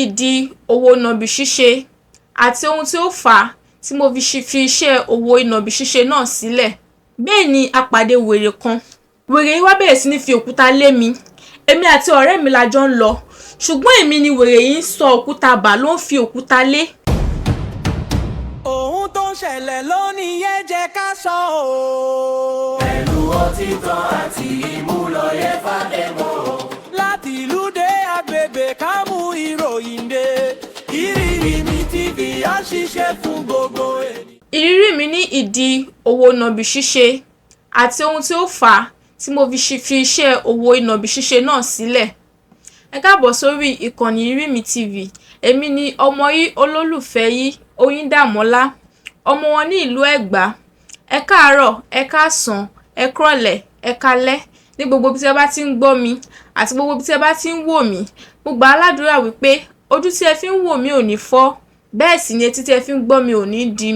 Ìdí òwò nàbì ṣíṣe àti ohun tí ó fà á tí mo fi iṣẹ́ òwò ìnàbì ṣíṣe náà sílẹ̀. Bẹ́ẹ̀ ni a pàdé wèrè kan. Wèrè yìí wá bẹ̀rẹ̀ sí ní fi òkúta lé mi. Èmi àti ọ̀rẹ́ mi la jọ ń lọ, ṣùgbọ́n èmi ni wèrè yìí ń sọ òkúta bà, ló ń fi òkúta lé. Ohun tó ń ṣẹlẹ̀ lónìí yẹn, jẹ́ ká sọ ọ́. Pẹ̀lú òtítọ́ àti ìmúlòye fàdémọ̀. Láti ìlú dé agbègbè, ká mú ìròyìn dé. Ìrírí Mi TV á ṣiṣẹ́ fún gbogbo ènìyàn. Ìrírí mi ní ìdí òwò nàbì ṣíṣe àti ohun tí ó fà á tí mo fi iṣẹ́ òwò ìnàbì ṣíṣe náà sílẹ̀. Ẹ káàbọ̀ sórí ìkànnì Ìrírí Mi TV. Èmi ni ọmọ yín, olólùfẹ́ yín, Oyíndàmọ́lá, ọmọ wọn ní ìlú Ẹ̀gbá. Ẹ káàárọ̀, ẹ káàsán, ẹ kúrọ̀lẹ́, ẹ kálẹ́ ní gbogbo ibi tí ẹ bá ti ń gbọ́ mi àti gbogbo ibi tí ẹ bá ti ń wò mí. Mo gbà á ládùúrà wípé ojú tí ẹ fi ń wò mí ò ní fọ́, bẹ́ẹ̀ sì ni etí tí ẹ fi ń gbọ́ mi ò ní di.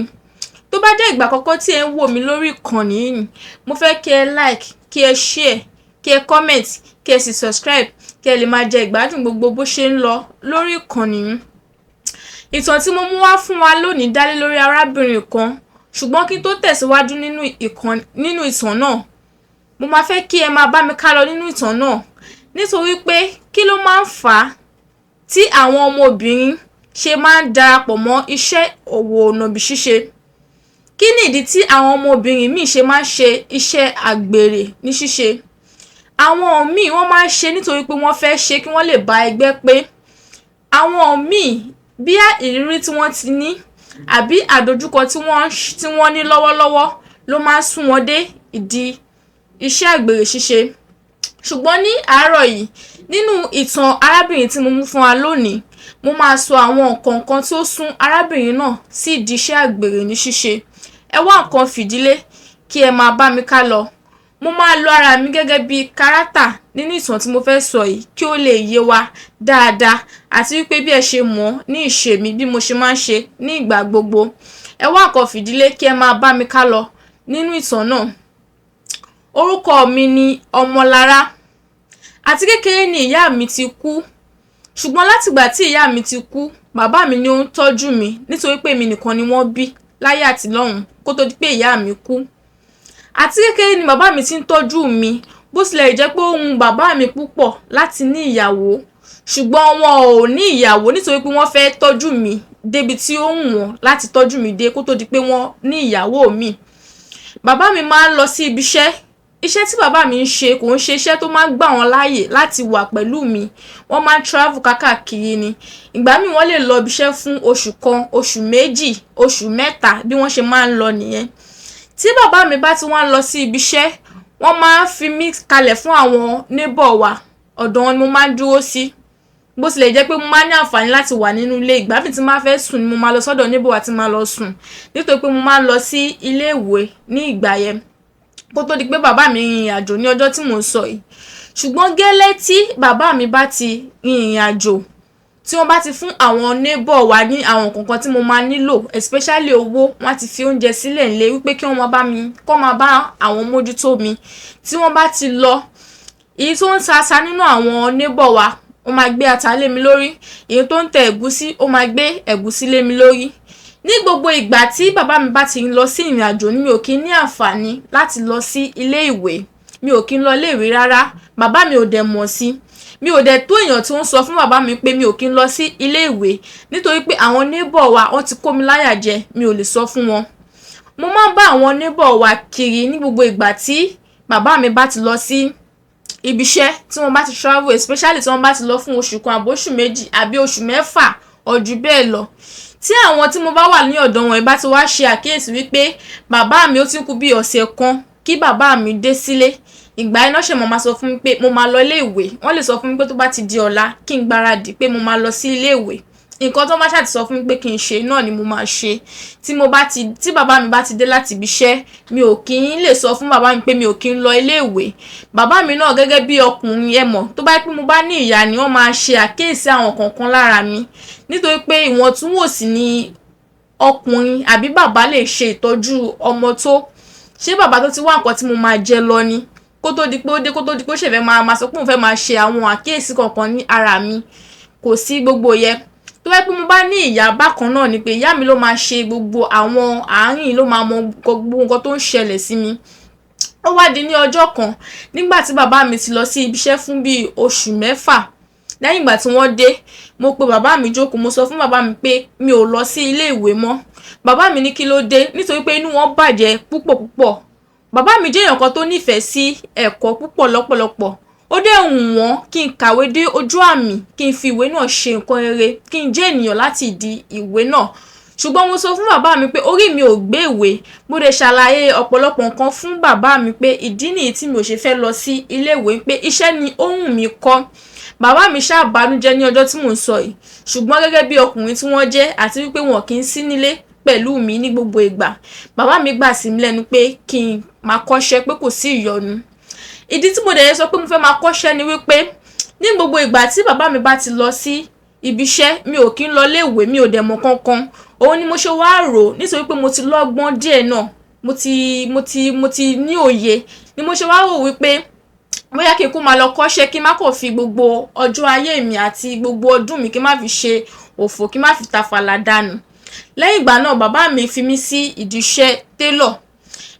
Tó bá jẹ́ ìgbà àkọ́kọ́ tí ẹ ń wò mí lórí ìkànnì yìí, mo fẹ́ kí ẹ like, kí ẹ share, kí ẹ comment, kí ẹ sì subscribe, kí ẹ lè máa jẹ ìgbádùn gbogbo bó ṣe ń lọ lórí ìkànnì yìí. Ìtàn tí mo mú wá fún wa lónìí dá lé lórí arábìnrin kan, ṣùgbọ́n kí n tó tẹ̀síwájú nínú ìtàn náà, mo máa fẹ́ kí ẹ máa bá mi ká lọ nínú ìtàn náà, nítorí pé kí ló máa ń fà á tí àwọn ọmọbìnrin ṣe máa ń darapọ̀ mọ́ iṣẹ́ òwò nàbì ṣíṣe? Kí ni ìdí tí àwọn ọmọbìnrin míì ṣe máa ń ṣe iṣẹ́ àgbèrè ní ṣíṣe? Àwọn míì, wọ́n máa ń ṣe nítorí pé wọ́n fẹ́ ṣe kí wọ́n lè bá ẹgbẹ́ pé. Àwọn míì, bí ìrírí tí wọ́n ti ní àbí àdojúkọ tí wọ́n ní lọ́wọ́lọ́wọ́ ló máa ń sún wọn dé ìdí iṣẹ́ àgbèrè ṣíṣe. Ṣùgbọ́n ní àárọ̀ yìí, nínú ìtàn arábìnrin tí mo mú fún wa lónìí, mo máa sọ àwọn nǹkan kan tí ó sún arábìnrin náà sí ìdí iṣẹ́ àgbèrè ní ṣíṣe. Ẹ wá nǹkan fìdílé kí ẹ máa bá mi ká lọ. Mo máa lo ara mi gẹ́gẹ́ bí kárátà nínú ìtàn tí mo fẹ́ sọ yìí kí ó lè yé wa dáadáa, àti wípé bí ẹ ṣe mọ̀ ní ìṣe mi, bí mo ṣe máa ń ṣe ní ìgbà gbogbo. Ẹ wá nǹkan fìdílé kí ẹ máa bá mi ká lọ nínú ìtàn náà. Orúkọ mi ni Ọmọlára. Àti kékeré ni ìyá mi ti kú, ṣùgbọ́n látìgbà tí ìyá mi ti kú, bàbá mi ni ó ń tọ́jú mi, nítorí pé èmi nìkan ni wọ́n bí láyé àti lọ́run kó tó di pé ìyá mi kú. Àti kékeré ni bàbá mi ti ń tọ́jú mi. Bó tilẹ̀ jẹ́ pé ó wun bàbá mi púpọ̀ láti ní ìyàwó, ṣùgbọ́n wọn ò ní ìyàwó nítorí pé wọ́n fẹ́ tọ́jú mi débi tí ó wù wọ́n láti tọ́jú mi dé kó tó di pé wọ́n ní ìyàwó mi. Bàbá mi máa ń lọ sí ibi iṣẹ́. Iṣẹ́ tí bàbá mi ń ṣe kò ń ṣe iṣẹ́ tó máa ń gbà wọ́n láàyè láti wà pẹ̀lú mi. Wọ́n máa ń travel kákàkiri ni. Ìgbà míì, wọ́n lè lọ ibi iṣẹ́ fún oṣù kan, oṣù 2, oṣù 3, bí wọ́n ṣe máa ń lọ nìyẹn. Tí bàbá mi bá ti wá ń lọ sí ibi iṣẹ́, wọ́n máa ń fi mí kalẹ̀ fún àwọn neighbor wa. Ọ̀dọ̀ wọn ni mo máa ń dúró sí. Bó tilẹ̀ jẹ́ pé mo máa ń ní àǹfààní láti wà nínú ilé, ìgbà míì tí n bá fẹ́ sùn ni mo máa lọ sọ́dọ̀ neighbor wa tí máa lọ sùn, nítorí pé mo máa ń lọ sí ilé ìwé ní ìgbà yẹn kó tó di pé bàbá mi rin ìrìn àjò ní ọjọ́ tí mò ń sọ yìí. Ṣùgbọ́n gẹ́lẹ́ tí bàbá mi bá ti rin ìrìn àjò, tí wọ́n bá ti fún àwọn neighbor wa ní àwọn nǹkan kan tí mo máa nílò, especially owó, wọ́n á ti fi oúnjẹ sílẹ̀ nílé wípé kí wọ́n máa bá mi kó máa bá àwọn mójútó mi. Tí wọ́n bá ti lọ, èyí tó ń ta ata nínú àwọn neighbor wa, ó máa gbé ata lé mi lórí. Èyí tó ń tẹ ẹ̀gúsí, ó máa gbé ẹ̀gúsí lé mi lórí. Ní gbogbo ìgbà tí bàbá mi bá ti ń lọ sí ìrìn àjò ni mi ò kí ń ní àǹfààní láti lọ sí ilé ìwé. Mi ò kí ń lọ ilé ìwé rárá. Bàbá mi ò dẹ̀ mọ̀ sí. Mi ò dẹ̀ tó èèyàn tí ó ń sọ fún bàbá mi pé mi ò kí ń lọ sí ilé ìwé, nítorí pé àwọn neighbor wa, wọ́n ti kó mi láyà jẹ, mi ò lè sọ fún wọn. Mo máa ń bá àwọn neighbor wa kiri ní gbogbo ìgbà tí bàbá mi bá ti lọ sí ibi iṣẹ́, tí wọ́n bá ti travel, especially tí wọ́n bá ti lọ fún oṣù kan àbí oṣù 2 àbí oṣù 6 or jù bẹ́ẹ̀ lọ. Tí àwọn tí mo bá wà ní ọ̀dọ̀ wọn bá ti wá ṣe àkíyèsí wípé bàbá mi, ó ti ń kú bí ọ̀sẹ̀ kan kí bàbá mi dé sílé, ìgbà yẹn náà ṣe mo máa sọ fún mi pé mo máa lọ ilé ìwé. Wọ́n lè sọ fún mi pé tó bá ti di ọ̀la, kí n gbáradì pé mo máa lọ sí ilé ìwé. Nǹkan tó bá ṣáà ti sọ fún mi pé kí n ṣe náà ni mo máa ṣe. Tí bàbá mi bá ti dé láti ibi iṣẹ́, mi ò kí ń lè sọ fún bàbá mi pé mi ò kí ń lọ ilé ìwé. Bàbá mi náà, gẹ́gẹ́ bí ọkùnrin, ẹ mọ̀, tó bá jẹ́ pé mo bá ní ìyá ni, wọ́n máa ṣe àkíyèsí àwọn nǹkan kan lára mi, nítorí pé ìwọ̀ntúnwònsì ni ọkùnrin àbí bàbá lè ṣe ìtọ́jú ọmọ tó. Ṣé bàbá tó ti wá nǹkan tí mo máa jẹ lọ ni kó tó di pé ó dé, kó tó di pé ó ṣẹ̀ fẹ́ máa sọ pé òun fẹ́ máa ṣe àwọn àkíyèsí kankan ní ara mi? Kò sí gbogbo yẹn. Tó bá jẹ́ pé mo bá ní ìyá bákan náà ni pé ìyá mi ló máa ṣe gbogbo àwọn àárín, ló máa mọ gbogbo nǹkan tó ń ṣẹlẹ̀ sí mi. Ó wá di ní ọjọ́ kan, nígbà tí bàbá mi ti lọ sí ibi iṣẹ́ fún bíi oṣù 6. Lẹ́yìn ìgbà tí wọ́n dé, mo pe bàbá mi jókòó, mo sọ fún bàbá mi pé mi ò lọ sí ilé ìwé mọ́. Bàbá mi ní kí ló dé, nítorí pé inú wọn bàjẹ́ púpọ̀ púpọ̀. Bàbá mi jẹ́ èèyàn kan tó nífẹ̀ẹ́ sí ẹ̀kọ́ púpọ̀ lọ́pọ̀lọpọ̀. Ó dẹ̀ wù wọ́n kí n kàwé dé ojú àmì, kí n fi ìwé náà ṣe nǹkan rere, kí n jẹ́ ènìyàn láti ìdí ìwé náà. Ṣùgbọ́n mo sọ fún bàbá mi pé orí mi ò gbé ìwé. Mo dẹ̀ ṣàlàyé ọ̀pọ̀lọpọ̀ nǹkan fún bàbá mi pé ìdí nìyí tí mi ò ṣe fẹ́ lọ sí ilé ìwé, pé iṣẹ́ ni ó wù mí kọ́. Bàbá mi ṣáà bànújẹ́ ní ọjọ́ tí mò ń sọ yìí, ṣùgbọ́n gẹ́gẹ́ bí ọkùnrin tí wọ́n jẹ́ àti wípé wọn kì í sí nílé pẹ̀lú mi ní gbogbo ìgbà, bàbá mi gbà sí mi lẹ́nu pé kí n máa kọ́ṣẹ́, pé kò sí ìyọnu. Ìdí tí mo dẹ̀ sọ pé mo fẹ́ máa kọ́ṣẹ́ ni wípé ní gbogbo ìgbà tí bàbá mi bá ti lọ sí ibi iṣẹ́, mi ò kí ń lọ ilé ìwé, mi ò dẹ̀ mọ̀ kankan. Òun ni mo ṣe wá rò, nítorí pé mo ti lọ́gbọ́n díẹ̀ náà, mo ti ní òye, ni mo ṣe wá rò wípé bóyá kí n kú máa lọ kọ́ṣẹ́, kí n má kàn fi gbogbo ọjọ́ ayé mi àti gbogbo ọdún mi, kí n má fi ṣe òfò, kí n má fi tafàlà dànù. Lẹ́yìn ìgbà náà, bàbá mi fi mí sí ìdí iṣẹ́ tailor.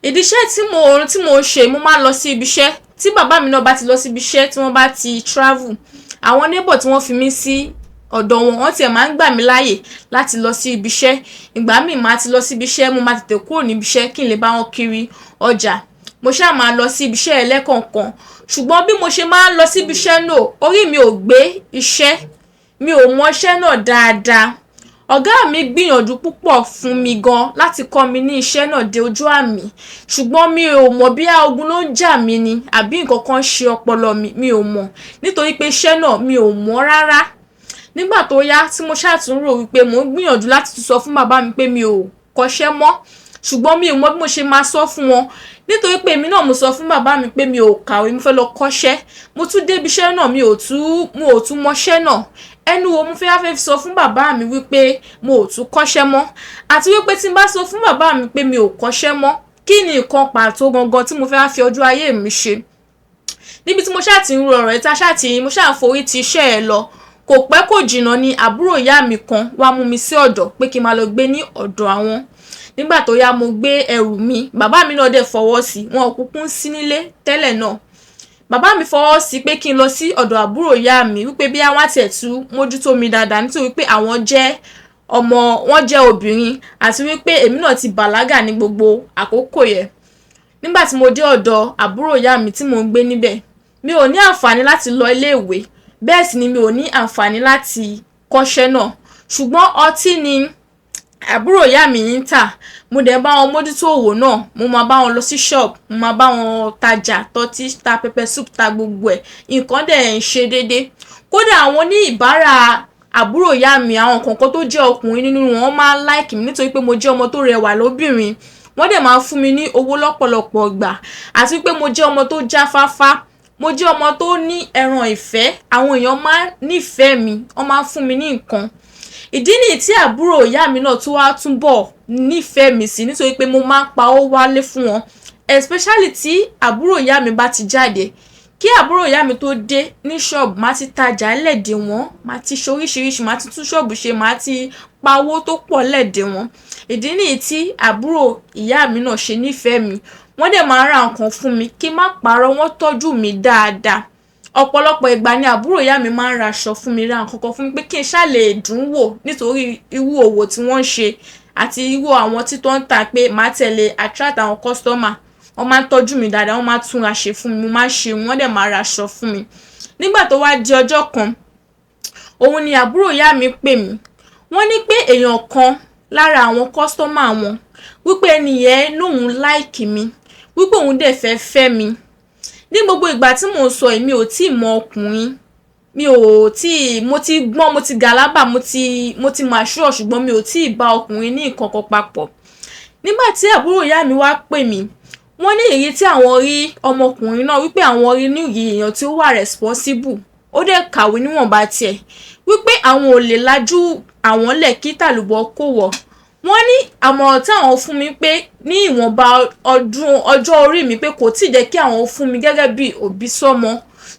Ìdí iṣẹ́ tí mo ń ṣe, mo máa ń lọ sí ibi iṣẹ́. Tí bàbá mi náà bá ti lọ sí ibi iṣẹ́, tí wọ́n bá ti travel, àwọn neighbor tí wọ́n fi mí sí ọ̀dọ̀ wọn, wọ́n tiẹ̀ máa ń gbà mí láàyè láti lọ sí ibi iṣẹ́. Ìgbà míì, máa ti lọ sí ibi iṣẹ́, mo máa tètè kúrò níbi iṣẹ́ kí n lè bá wọn kiri ọjà. Mo ṣáà máa lọ sí ibi iṣẹ́ ẹlẹ́kọ̀ọ̀kan. Ṣùgbọ́n bí mo ṣe máa ń lọ sí ibi iṣẹ́ náà, orí mi ò gbé iṣẹ́, mi ò mọ iṣẹ́ náà dáadáa. Ọ̀gá mi gbìyànjú púpọ̀ fún mi gan láti kọ́ mi ní iṣẹ́ náà dé ojú àmì, ṣùgbọ́n mi ò mọ̀ bí ogun ló ń jà mí ni àbí nǹkan kan ṣe ọpọlọ mi, mi ò mọ̀, nítorí pé iṣẹ́ náà mi ò mọ̀ rárá. Nígbà tó yá, tí mo ṣáà tún rò wípé mò ń gbìyànjú láti tún sọ fún bàbá mi pé mi ò kọ́ṣẹ́ mọ́, ṣùgbọ́n mi ò mọ bí mo ṣe máa sọ fún wọn, nítorí pé èmi náà mo sọ fún bàbá mi pé mi ò kàwé, mo fẹ́ lọ kọ́ṣẹ́. Mo tún débi iṣẹ́ náà, mi ò tún mo ò tún mọṣẹ́ náà. Ẹnu wo mo fẹ́ fẹ́ sọ fún bàbá mi wípé mo ò tún kọ́ṣẹ́ mọ́? Àti wípé tí n bá sọ fún bàbá mi pé mi ò kọ́ṣẹ́ mọ́, kí ni nǹkan pàtó gangan tí mo fẹ́ fi ọjọ́ ayé mi ṣe? Níbi tí mo ṣáà ti ń ro ọ̀rọ̀ yìí, tá ṣáà ti mo ṣáà ń forí ti iṣẹ́ ẹ lọ, kò pẹ́ kò jìnnà ni àbúrò ìyá mi kan wá mú mi sí ọ̀dọ̀ pé kí n máa lọ gbé ní ọ̀dọ̀ àwọn. Nígbà tó yá, mo gbé ẹrù mi, bàbá mi náà dẹ̀ fọwọ́ sí. Wọn ò kúkú ń sí nílé tẹ́lẹ̀ náà. Bàbá mi fọwọ́ sí pé kí n lọ sí ọ̀dọ̀ àbúrò ìyá mi, wípé bí àwọn àti ẹ̀tú mójútó mi dáadáa, nítorí pé àwọn jẹ́ ọmọ wọn, jẹ́ obìnrin, àti wípé èmi náà ti bàlágà ní gbogbo àkókò yẹn. Nígbà tí mo dé ọ̀dọ̀ àbúrò ìyá mi tí mò ń gbé níbẹ̀, mi ò ní àǹfààní láti lọ ilé ìwé, bẹ́ẹ̀ sì ni mi ò ní àǹfààní láti kọ́ṣẹ́ náà. Ṣùgbọ́n ọtí ni àbúrò ìyá mi ń tà. Mo dẹ̀ bá wọn mójútó òwò náà. Mo máa bá wọn lọ sí shop, mo máa bá wọn tajà, tọ́tí, ta pepper soup, ta gbogbo ẹ̀. Nǹkan dẹ̀ ń ṣe déédé. Kódà, àwọn oníbàárà àbúrò ìyá mi, àwọn kọ̀ọ̀kan tó jẹ́ ọkùnrin nínú wọn máa ń like mi, nítorí pé mo jẹ́ ọmọ tó rẹwà lóbìnrin. Wọ́n dẹ̀ máa ń fún mi ní owó lọ́pọ̀lọpọ̀ ìgbà, àti pé mo jẹ́ ọmọ tó jáfáfá, mo jẹ́ ọmọ tó ní ẹran ìfẹ́. Àwọn èèyàn máa ń nífẹ̀ẹ́ mi, wọ́n máa ń fún mi ní nǹkan. Ìdí nìyí tí àbúrò ìyá mi náà tún wá túbọ̀ nífẹ̀ẹ́ mi sí, nítorí pé mo máa ń pa owó wálé fún wọn, especially tí àbúrò ìyá mi bá ti jáde. Kí àbúrò ìyá mi tó dé ní ṣọ́ọ̀bù, máa ti tajà lẹ́ẹ̀dẹ̀ wọ́n, máa ti ṣe oríṣiríṣi, máa ti tún ṣọ́ọ̀bù ṣe, máa ti pa owó tó pọ̀ lẹ́ẹ̀dẹ̀ wọ́n. Ìdí nìyí tí àbúrò ìyá mi náà ṣe nífẹ̀ẹ́ mi. Wọ́n dẹ̀ máa ń ra nǹkan fún mi. Kí n má parọ́, wọ́n tọ́jú mi dáadáa. Ọ̀pọ̀lọpọ̀ ìgbà ni àbúrò ìyá mi máa ń ra aṣọ fún mi, ra nǹkan kan fún mi pé kí n ṣáà lè dùn wò, nítorí irú òwò tí wọ́n ń ṣe àti irú àwọn tí tó ń tà, pé màá tẹ̀lé attract àwọn customer. Wọ́n máa ń tọ́jú mi dáadáa, wọ́n máa ń túnra ṣe fún mi, mo máa ń ṣe, wọ́n dẹ̀ máa ra aṣọ fún mi. Nígbà tó wá di ọjọ́ kan, òun ni àbúrò ìyá mi pè mí. Wọ́n ní pé èèyàn kan lára àwọn customer wọn, wípé ẹni yẹn lóun like mi, wípé òun dẹ̀ fẹ́ fẹ́ mi. Ní gbogbo ìgbà tí mò ń sọ yìí, mi ò tí ì mọ ọkùnrin, mi ò tí ì, mo ti gbọ́n, mo ti gàlábà, mo ti mature, ṣùgbọ́n mi ò tí ì bá ọkùnrin ní nǹkan kan papọ̀. Nígbà tí àbúrò ìyá mi wá pè mí, wọ́n ní èyí tí àwọn rí ọmọkùnrin náà, wípé àwọn rí ní ìyí èèyàn tí ó wà responsible, ó dẹ̀ kàwé níwọ̀nba tiẹ̀, wípé àwọn ò lè lajú àwọn lẹ̀ kí tàlùbọ̀ kó wọ̀. Wọ́n ní àmọ̀ràn tí àwọn fún mi pé ní ìwọ̀nba ọdún ọjọ́ orí mi, pé kò tí ì jẹ́ kí àwọn fún mi gẹ́gẹ́ bí òbí sọ́mọ,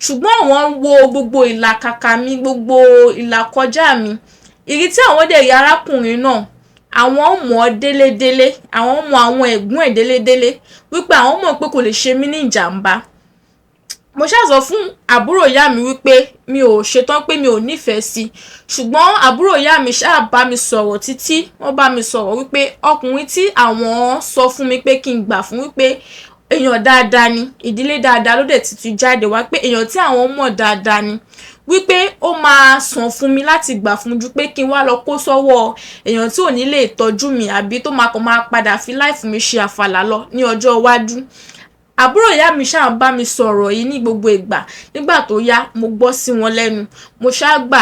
ṣùgbọ́n àwọn ń wo gbogbo ìlàkàkà mi, gbogbo ìlàkọjá mi. Ìrí tí àwọn dẹ̀ rí arákùnrin náà, àwọn mọ̀ ọ́ délédélé, àwọn mọ àwọn ẹ̀gbọ́n ẹ̀ délédélé, wípé àwọn mọ̀ pé kò lè ṣe mí ní ìjàmbá. Mo ṣáà sọ fún àbúrò ìyá mi wípé mi ò ṣetán, pé mi ò nífẹ̀ẹ́ sí. Ṣùgbọ́n àbúrò ìyá mi ṣáà bá mi sọ̀rọ̀ títí, wọ́n bá mi sọ̀rọ̀ wípé ọkùnrin tí àwọn sọ fún mi pé kí n gbà fún, wípé èèyàn dáadáa ni, ìdílé dáadáa ló dẹ̀ ti tún jáde wá, pé èèyàn tí àwọn mọ̀ dáadáa ni, wípé ó máa sàn fún mi láti gbà fún ju pé kí n wá lọ kó sọ́wọ́ èèyàn tí ò ní lè tọ́jú mi, àbí tó máa kàn máa padà fi life mi ṣe àfàlà lọ ní ọjọ́ iwájú. Àbúrò ìyá mi ṣáà ń bá mi sọ̀rọ̀ yìí ní gbogbo ìgbà. Nígbà tó yá, mo gbọ́ sí wọn lẹ́nu, mo ṣáà gbà.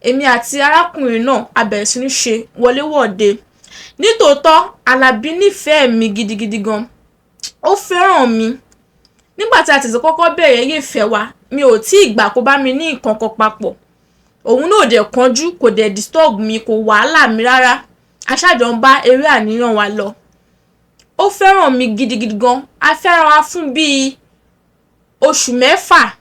Èmi àti arákùnrin náà a bẹ̀rẹ̀ sí ní ṣe wọléwọ̀de. Nítòótọ́, Àlàbí nífẹ̀ẹ́ mi gidigidi gan, ó fẹ́ràn mi. Nígbà tí a tètè kọ́kọ́ bẹ̀rẹ̀ eré ìfẹ́ wa, mi ò tí ì gbà kó bá mi ní nǹkan kan papọ̀. Òun náà ò dẹ̀ kánjú, kò dẹ̀ disturb mi, kò wàhálà mi rárá. A ṣáà jọ ń bá eré àníyàn wa lọ. Ó fẹ́ràn mi gidigidi gan. A fẹ́ra wa fún bíi oṣù 6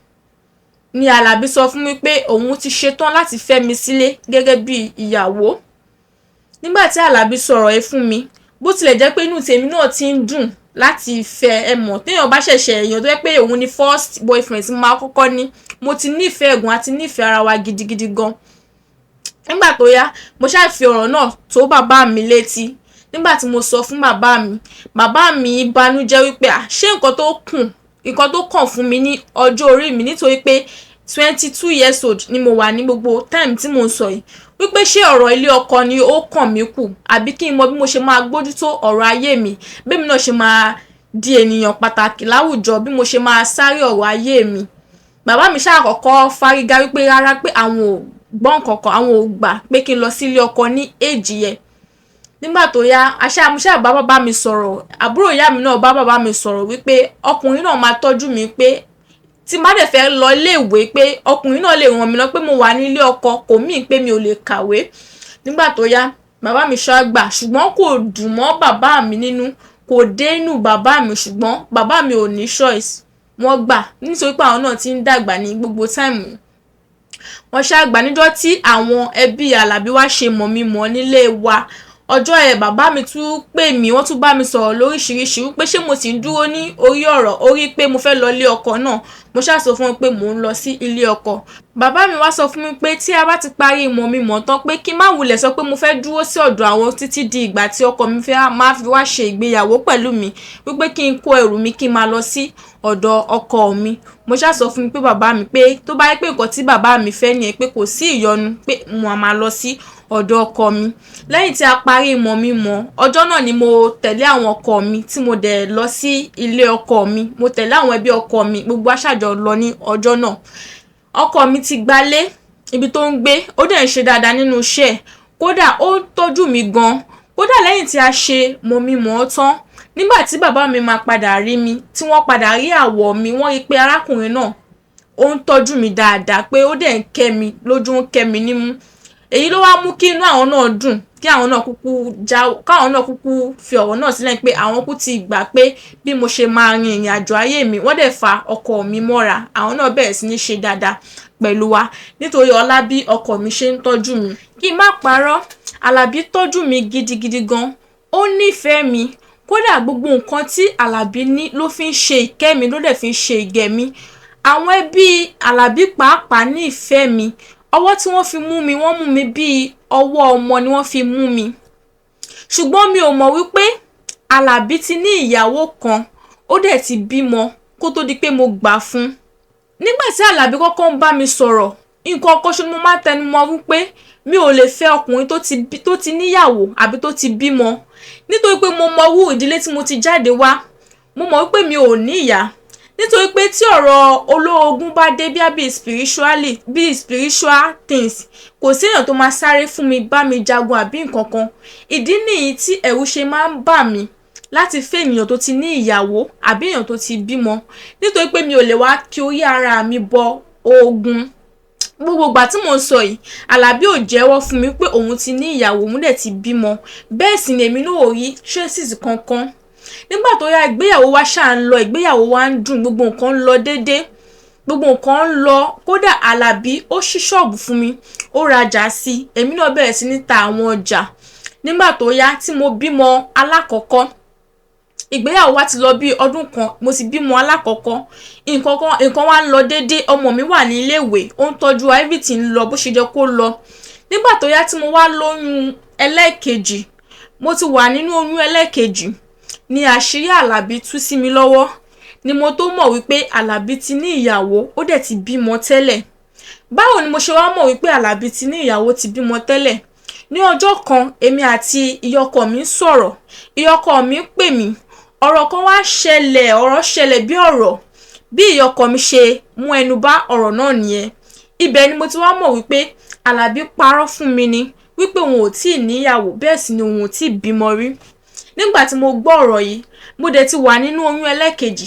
ni Àlàbí sọ fún mi pé òun ti ṣetán láti fẹ́ mi sílé gẹ́gẹ́ bí ìyàwó. Nígbà tí Àlàbí sọ̀rọ̀ yìí fún mi, bó tilẹ̀ jẹ́ pé inú tèmi náà ti ń dùn láti fẹ́ ẹ mọ̀, téèyàn bá ṣẹ̀ṣẹ̀ èèyàn tó jẹ́ pé òun ni first boyfriend tí mo máa kọ́kọ́ ní, mo ti nífẹ̀ẹ́ ẹ̀gùn àti nífẹ̀ẹ́ ara wa gidigidi gan. Nígbà tó yá, mo ṣáà fi ọ̀rọ̀ náà tó bàbá mi létí. Nígbà tí mo sọ fún bàbá mi, bàbá mi banújẹ́ wípé à, ṣé nǹkan tó kùn, nǹkan tó kàn fún mi ní ọjọ́ orí mi, nítorí pé 22 years old ni mo wà ní gbogbo time tí mò ń sọ yìí, wípé ṣé ọ̀rọ̀ ilé ọkọ ni ó kàn mí kù, àbí kí n mọ bí mo ṣe máa gbójútó ọ̀rọ̀ ayé mi, bí èmi náà ṣe máa di ènìyàn pàtàkì láwùjọ, bí mo ṣe máa sáré ọ̀rọ̀ ayé mi. Bàbá mi ṣáà kọ́kọ́ fárígá wípé rárá, pé àwọn ò gbọ́ nǹkan kan, àwọn ò gbà pé kí n lọ sí ilé ọkọ ní age yẹn. Nígbà tó yá, mo ṣáà bá bàbá mi sọ̀rọ̀, àbúrò ìyá mi náà bá bàbá mi sọ̀rọ̀ wípé ọkùnrin náà máa tọ́jú mi, pé tí n bá dẹ̀ fẹ́ lọ ilé ìwé, pé ọkùnrin náà lè ràn mí lọ, pé mo wà ní ilé ọkọ kò mean pé mi ò lè kàwé. Nígbà tó yá, bàbá mi ṣáà gbà, ṣùgbọ́n kò dùn mọ́ bàbá mi nínú, kò dé inú bàbá mi, ṣùgbọ́n bàbá mi ò ní choice, wọ́n gbà, nítorí pé àwọn náà ti ń dàgbà ní gbogbo time. Wọ́n ṣáà gbà. Níjọ́ tí àwọn ẹbí Àlàbí wá ṣe mọ̀ mi mọ̀ nílé wa, ọjọ́ ẹ̀ bàbá mi tún pè mí, wọ́n tún bá mi sọ̀rọ̀ lóríṣiríṣi wípé ṣé mo sì ń dúró ní orí ọ̀rọ̀ orí pé mo fẹ́ lọ ilé ọkọ náà. Mo ṣáà sọ fún wọn pé mò ń lọ sí ilé ọkọ. Bàbá mi wá sọ fún mi pé tí a bá ti parí ìmọ̀ mi mọ̀ tán, pé kí n má wulẹ̀ sọ pé mo fẹ́ dúró sí ọ̀dọ̀ àwọn títí di ìgbà tí ọkọ mi fẹ́ máa fi wá ṣe ìgbéyàwó pẹ̀lú mi, wípé kí n kó ẹrù mi, kí n máa lọ sí ọ̀dọ̀ ọkọ mi. Mo ṣáà sọ fún mi pé bàbá mi, pé tó bá yẹ pé nǹkan tí bàbá mi fẹ́ nìyẹn, pé kò sí ìyọnu, pé mo máa lọ sí ọ̀dọ̀ ọkọ mi. Lẹ́yìn tí a parí ìmọ̀ mi mọ̀, ọjọ́ náà ni mo tẹ̀lé àwọn ọkọ mi tí mo dẹ̀ lọ sí ilé ọkọ mi. Mo tẹ̀lé àwọn ẹbí ọkọ mi, gbogbo aṣáájọ lọ ní ọjọ́ náà. Ọkọ mi ti gbalé ibi tó ń gbé, ó dẹ̀ ń ṣe dáadáa nínú iṣẹ́ ẹ̀, kódà ó ń tọ́jú mi gan. Kódà lẹ́yìn tí a ṣe mọ̀ mi mọ̀ ọ́ tán, nígbà tí bàbá mi máa padà rí mi, tí wọ́n padà rí àwọ̀ mi, wọ́n rí pé arákùnrin náà ó ń tọ́jú mi dáadáa, pé ó dẹ̀ ń kẹ́ mi lójú, ń kẹ́ mi nímú. Èyí ló wá mú kí inú àwọn náà dùn, kí àwọn náà kúkú já, káwọn náà kúkú fi ọ̀rọ̀ náà sílẹ̀, pé àwọn kú ti gbà pé bí mo ṣe máa rin ìrìn àjò ayé mi. Wọ́n dẹ̀ fa ọkọ mi mọ́ra, àwọn náà bẹ̀rẹ̀ sí ní ṣe dáadáa pẹ̀lú wa nítorí ọlá bí ọkọ mi ṣe ń tọ́jú mi. Kí n má parọ́, Àlàbí tọ́jú mi gidigidi gan, ó nífẹ̀ẹ́ mi. Kódà gbogbo nǹkan tí Àlàbí ní ló fi ń ṣe ìkẹ́ mi, ló dẹ̀ fi ń ṣe ìgẹ̀ mi. Àwọn ẹbí Àlàbí pàápàá nífẹ̀ẹ́ mi. Ọwọ́ tí wọ́n fi mú mi, wọ́n mú mi bíi ọwọ́ ọmọ ni wọ́n fi mú mi. Ṣùgbọ́n mi ò mọ̀ wípé Àlàbí ti ní ìyàwó kan, ó dẹ̀ ti bímọ kó tó di pé mo gbà fún un. Nígbà tí Àlàbí kọ́kọ́ ń bá mi sọ̀rọ̀, nǹkan kan ṣo ni mo máa ń tẹnu mọ́ wípé mi ò lè fẹ́ ọkùnrin tó ti níyàwó àbí tó ti bímọ, nítorí pé mo mọ irú ìdílé tí mo ti jáde wá. Mo mọ̀ wípé mi ò ní ìyá, nítorí pé tí ọ̀rọ̀ olórogún bá dé, bí spiritually, bí spiritual things, kò sí èèyàn tó máa sáré fún mi, bá mi jagun àbí nǹkan kan. Ìdí nìyí tí ẹ̀rù ṣe máa ń bà mí láti fẹ́ ènìyàn tó ti ní ìyàwó àbí èèyàn tó ti bímọ, nítorí pé mi ò lè wá kí orí ara mi bọ ogun. Gbogbo ìgbà tí mò ń sọ yìí, Àlàbí ò jẹ́wọ́ fún mi pé òun ti ní ìyàwó, òun dẹ̀ ti bímọ. Bẹ́ẹ̀ sì ni èmi náà ò rí traces kankan. Nígbà tó yá, ìgbéyàwó wa ṣáà ń lọ, ìgbéyàwó wa ń dùn, gbogbo nǹkan ń lọ déédéé. Gbogbo nǹkan ń lọ. Kódà Àlàbí ó ṣí ṣọ́ọ̀bù fún mi, ó rajà sí i, èmi náà bẹ̀rẹ̀ sí ní ta àwọn ọjà. Nígbà tó yá tí mo bímọ alákọ̀ọ́kọ́, ìgbéyàwó wa ti lọ bí ọdún kan, mo ti bímọ alákọ̀ọ́kọ́, nǹkan kan nǹkan wa ń lọ déédéé, ọmọ mi wà ní iléèwé, ó ń tọ́jú wa, everything ń lọ bó ṣe jẹ́ kó lọ. Nígbà tó yá tí mo wá lóyún ẹlẹ́ẹ̀kejì, mo ti wà nínú oyún ẹlẹ́ẹ̀kejì ni àṣírí Àlàbí tú sí mi lọ́wọ́, ni mo tó mọ̀ wípé Àlàbí ti ní ìyàwó, ó dẹ̀ ti bímọ tẹ́lẹ̀. Báwo ni mo ṣe wá mọ̀ wípé Àlàbí ti ní ìyàwó, ti bímọ tẹ́lẹ̀? Ní ọjọ́ kan, èmi àti ìyá ọkọ mi ń sọ̀rọ̀, ìyá ọkọ mi ń pè mí, ọ̀rọ̀ kan wá ṣẹlẹ̀, ọ̀rọ̀ ṣẹlẹ̀ bí ọ̀rọ̀. Bí ìyá ọkọ mi ṣe mú ẹnu bá ọ̀rọ̀ náà nìyẹn. Ibẹ̀ ni mo ti wá mọ̀ wípé Àlàbí parọ́ fún mi ni, wípé òun ò tíì níyàwó, bẹ́ẹ̀ sì ni òun ò tíì bímọ rí. Nígbà tí mo gbọ́ ọ̀rọ̀ yìí, mo dẹ̀ ti wà nínú oyún ẹlẹ́ẹ̀kejì,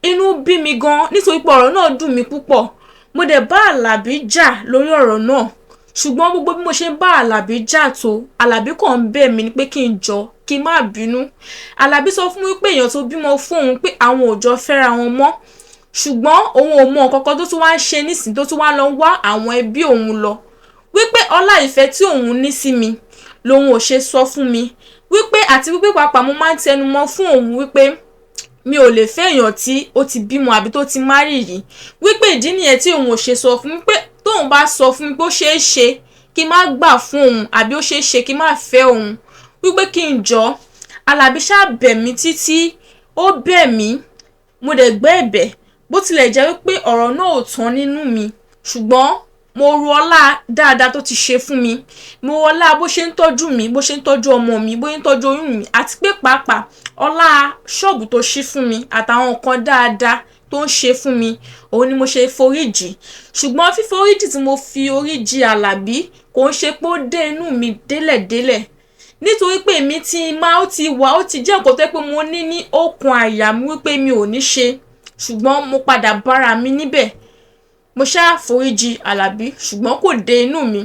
inú bí mi gan nítorí pé ọ̀rọ̀ náà dùn mí púpọ̀. Mo dẹ̀ bá Àlàbí jà lórí ọ̀rọ̀ náà, ṣùgbọ́n gbogbo bí mo ṣe ń bá Àlàbí jà tó, Àlàbí kàn ń bẹ̀ mí ni pé kí n jọ, kí n má bínú. Àlàbí sọ fún mi pé èèyàn tó bímọ fún òun, pé àwọn ò jọ fẹ́ra wọn mọ́, ṣùgbọ́n òun ò mọ nǹkan kan tó tún wá ń ṣe nísìnyí tó tún wá lọ ń wá àwọn ẹbí òun lọ, wípé ọlá ìfẹ́ tí òun ní sí mi lòun ò ṣe sọ fún mi, wípé àti wípé pàápàá mo máa ń tẹnu mọ́ fún òun wípé mi ò lè fẹ́ èèyàn tí ó ti bímọ àbí tó ti márì yìí, wípé ìdí nìyẹn tí òun ò ṣe sọ fún mi, pé tóun bá sọ fún mi pé ó ṣeé ṣe kí n má gbà fún òun àbí ó ṣeé ṣe kí n má fẹ́ òun, wípé kí n jọ. Àlàbí ṣáà bẹ̀ mí títí, ó bẹ̀ mí, mo dẹ̀ gbọ́ ẹ̀bẹ̀. Bó tilẹ̀ jẹ́ wípé ọ̀rọ̀ náà ò tán nínú mi, ṣùgbọ́n mo ro ọlá dáadáa tó ti ṣe fún mi, mo ro ọlá bó ṣe ń tọ́jú mi, bó ṣe ń tọ́jú ọmọ mi, bó ṣe ń tọ́jú oyún mi, àti pé pàápàá ọlá ṣọ́ọ̀bù tó ṣí fún mi àtàwọn nǹkan dáadáa tó ń ṣe fún mi, òun ni mo ṣe foríjì. Ṣùgbọ́n fíforíjì tí mo fi oríjì Àlàbí kò ń ṣe pé ó dé inú mi délẹ̀délẹ̀, nítorí pé èmi ti máa ó ti wà, ó ti jẹ́ nǹkan tó jẹ́ pé mo ní ní okùn àyà mi wípé mi ò ní ṣe, ṣùgbọ́n mo padà bára mi níbẹ̀. Mo ṣáà foríjì Àlàbí, ṣùgbọ́n kò dé inú mi.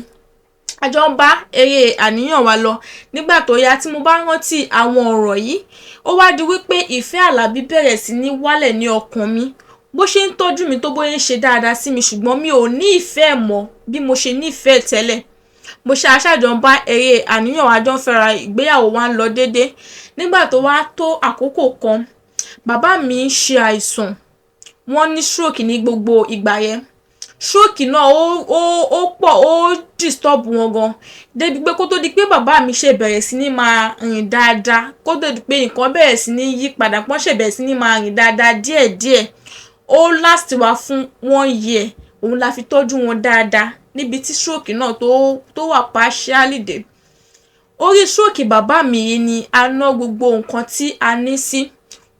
A jọ ń bá eré àníyàn wa lọ. Nígbà tó yá tí mo bá rántí àwọn ọ̀rọ̀ yìí, ó wá di wípé ìfẹ́ Àlàbí bẹ̀rẹ̀ sí ní wálẹ̀ ní ọkàn mi. Bó ṣe ń tọ́jú mi tó, bóyá ń ṣe dáadáa sí mi, ṣùgbọ́n mi ò ní ìfẹ́ mọ́ bí mo ṣe nífẹ̀ẹ́ tẹ́lẹ̀. Mo ṣe aṣáájọ ń bá eré àníyàn wa, jọ ń fẹ́ra, ìgbéyàwó wa ń lọ déédéé. Nígbà tó wá tó àkókò kan, bàbá mi ń ṣe àìsàn, wọ́n ní stroke ní gbogbo ìgbà yẹn. Stroke náà ó pọ̀, ó disturb wọn gan, débi pé kó tó di pé bàbá mi ṣe bẹ̀rẹ̀ sí ní máa rìn dáadáa, kó tó di pé nǹkan bẹ̀rẹ̀ sí ní yí padà, pọ́n ṣe bẹ̀rẹ̀ sí ní máa rìn dáadáa díẹ̀díẹ̀, ó last wa fún one year. Òun la fi tọ́jú wọn dáadáa níbi tí stroke náà tó wà partially dé. Orí stroke bàbá mi yìí ni a ná gbogbo nǹkan tí a ní sí.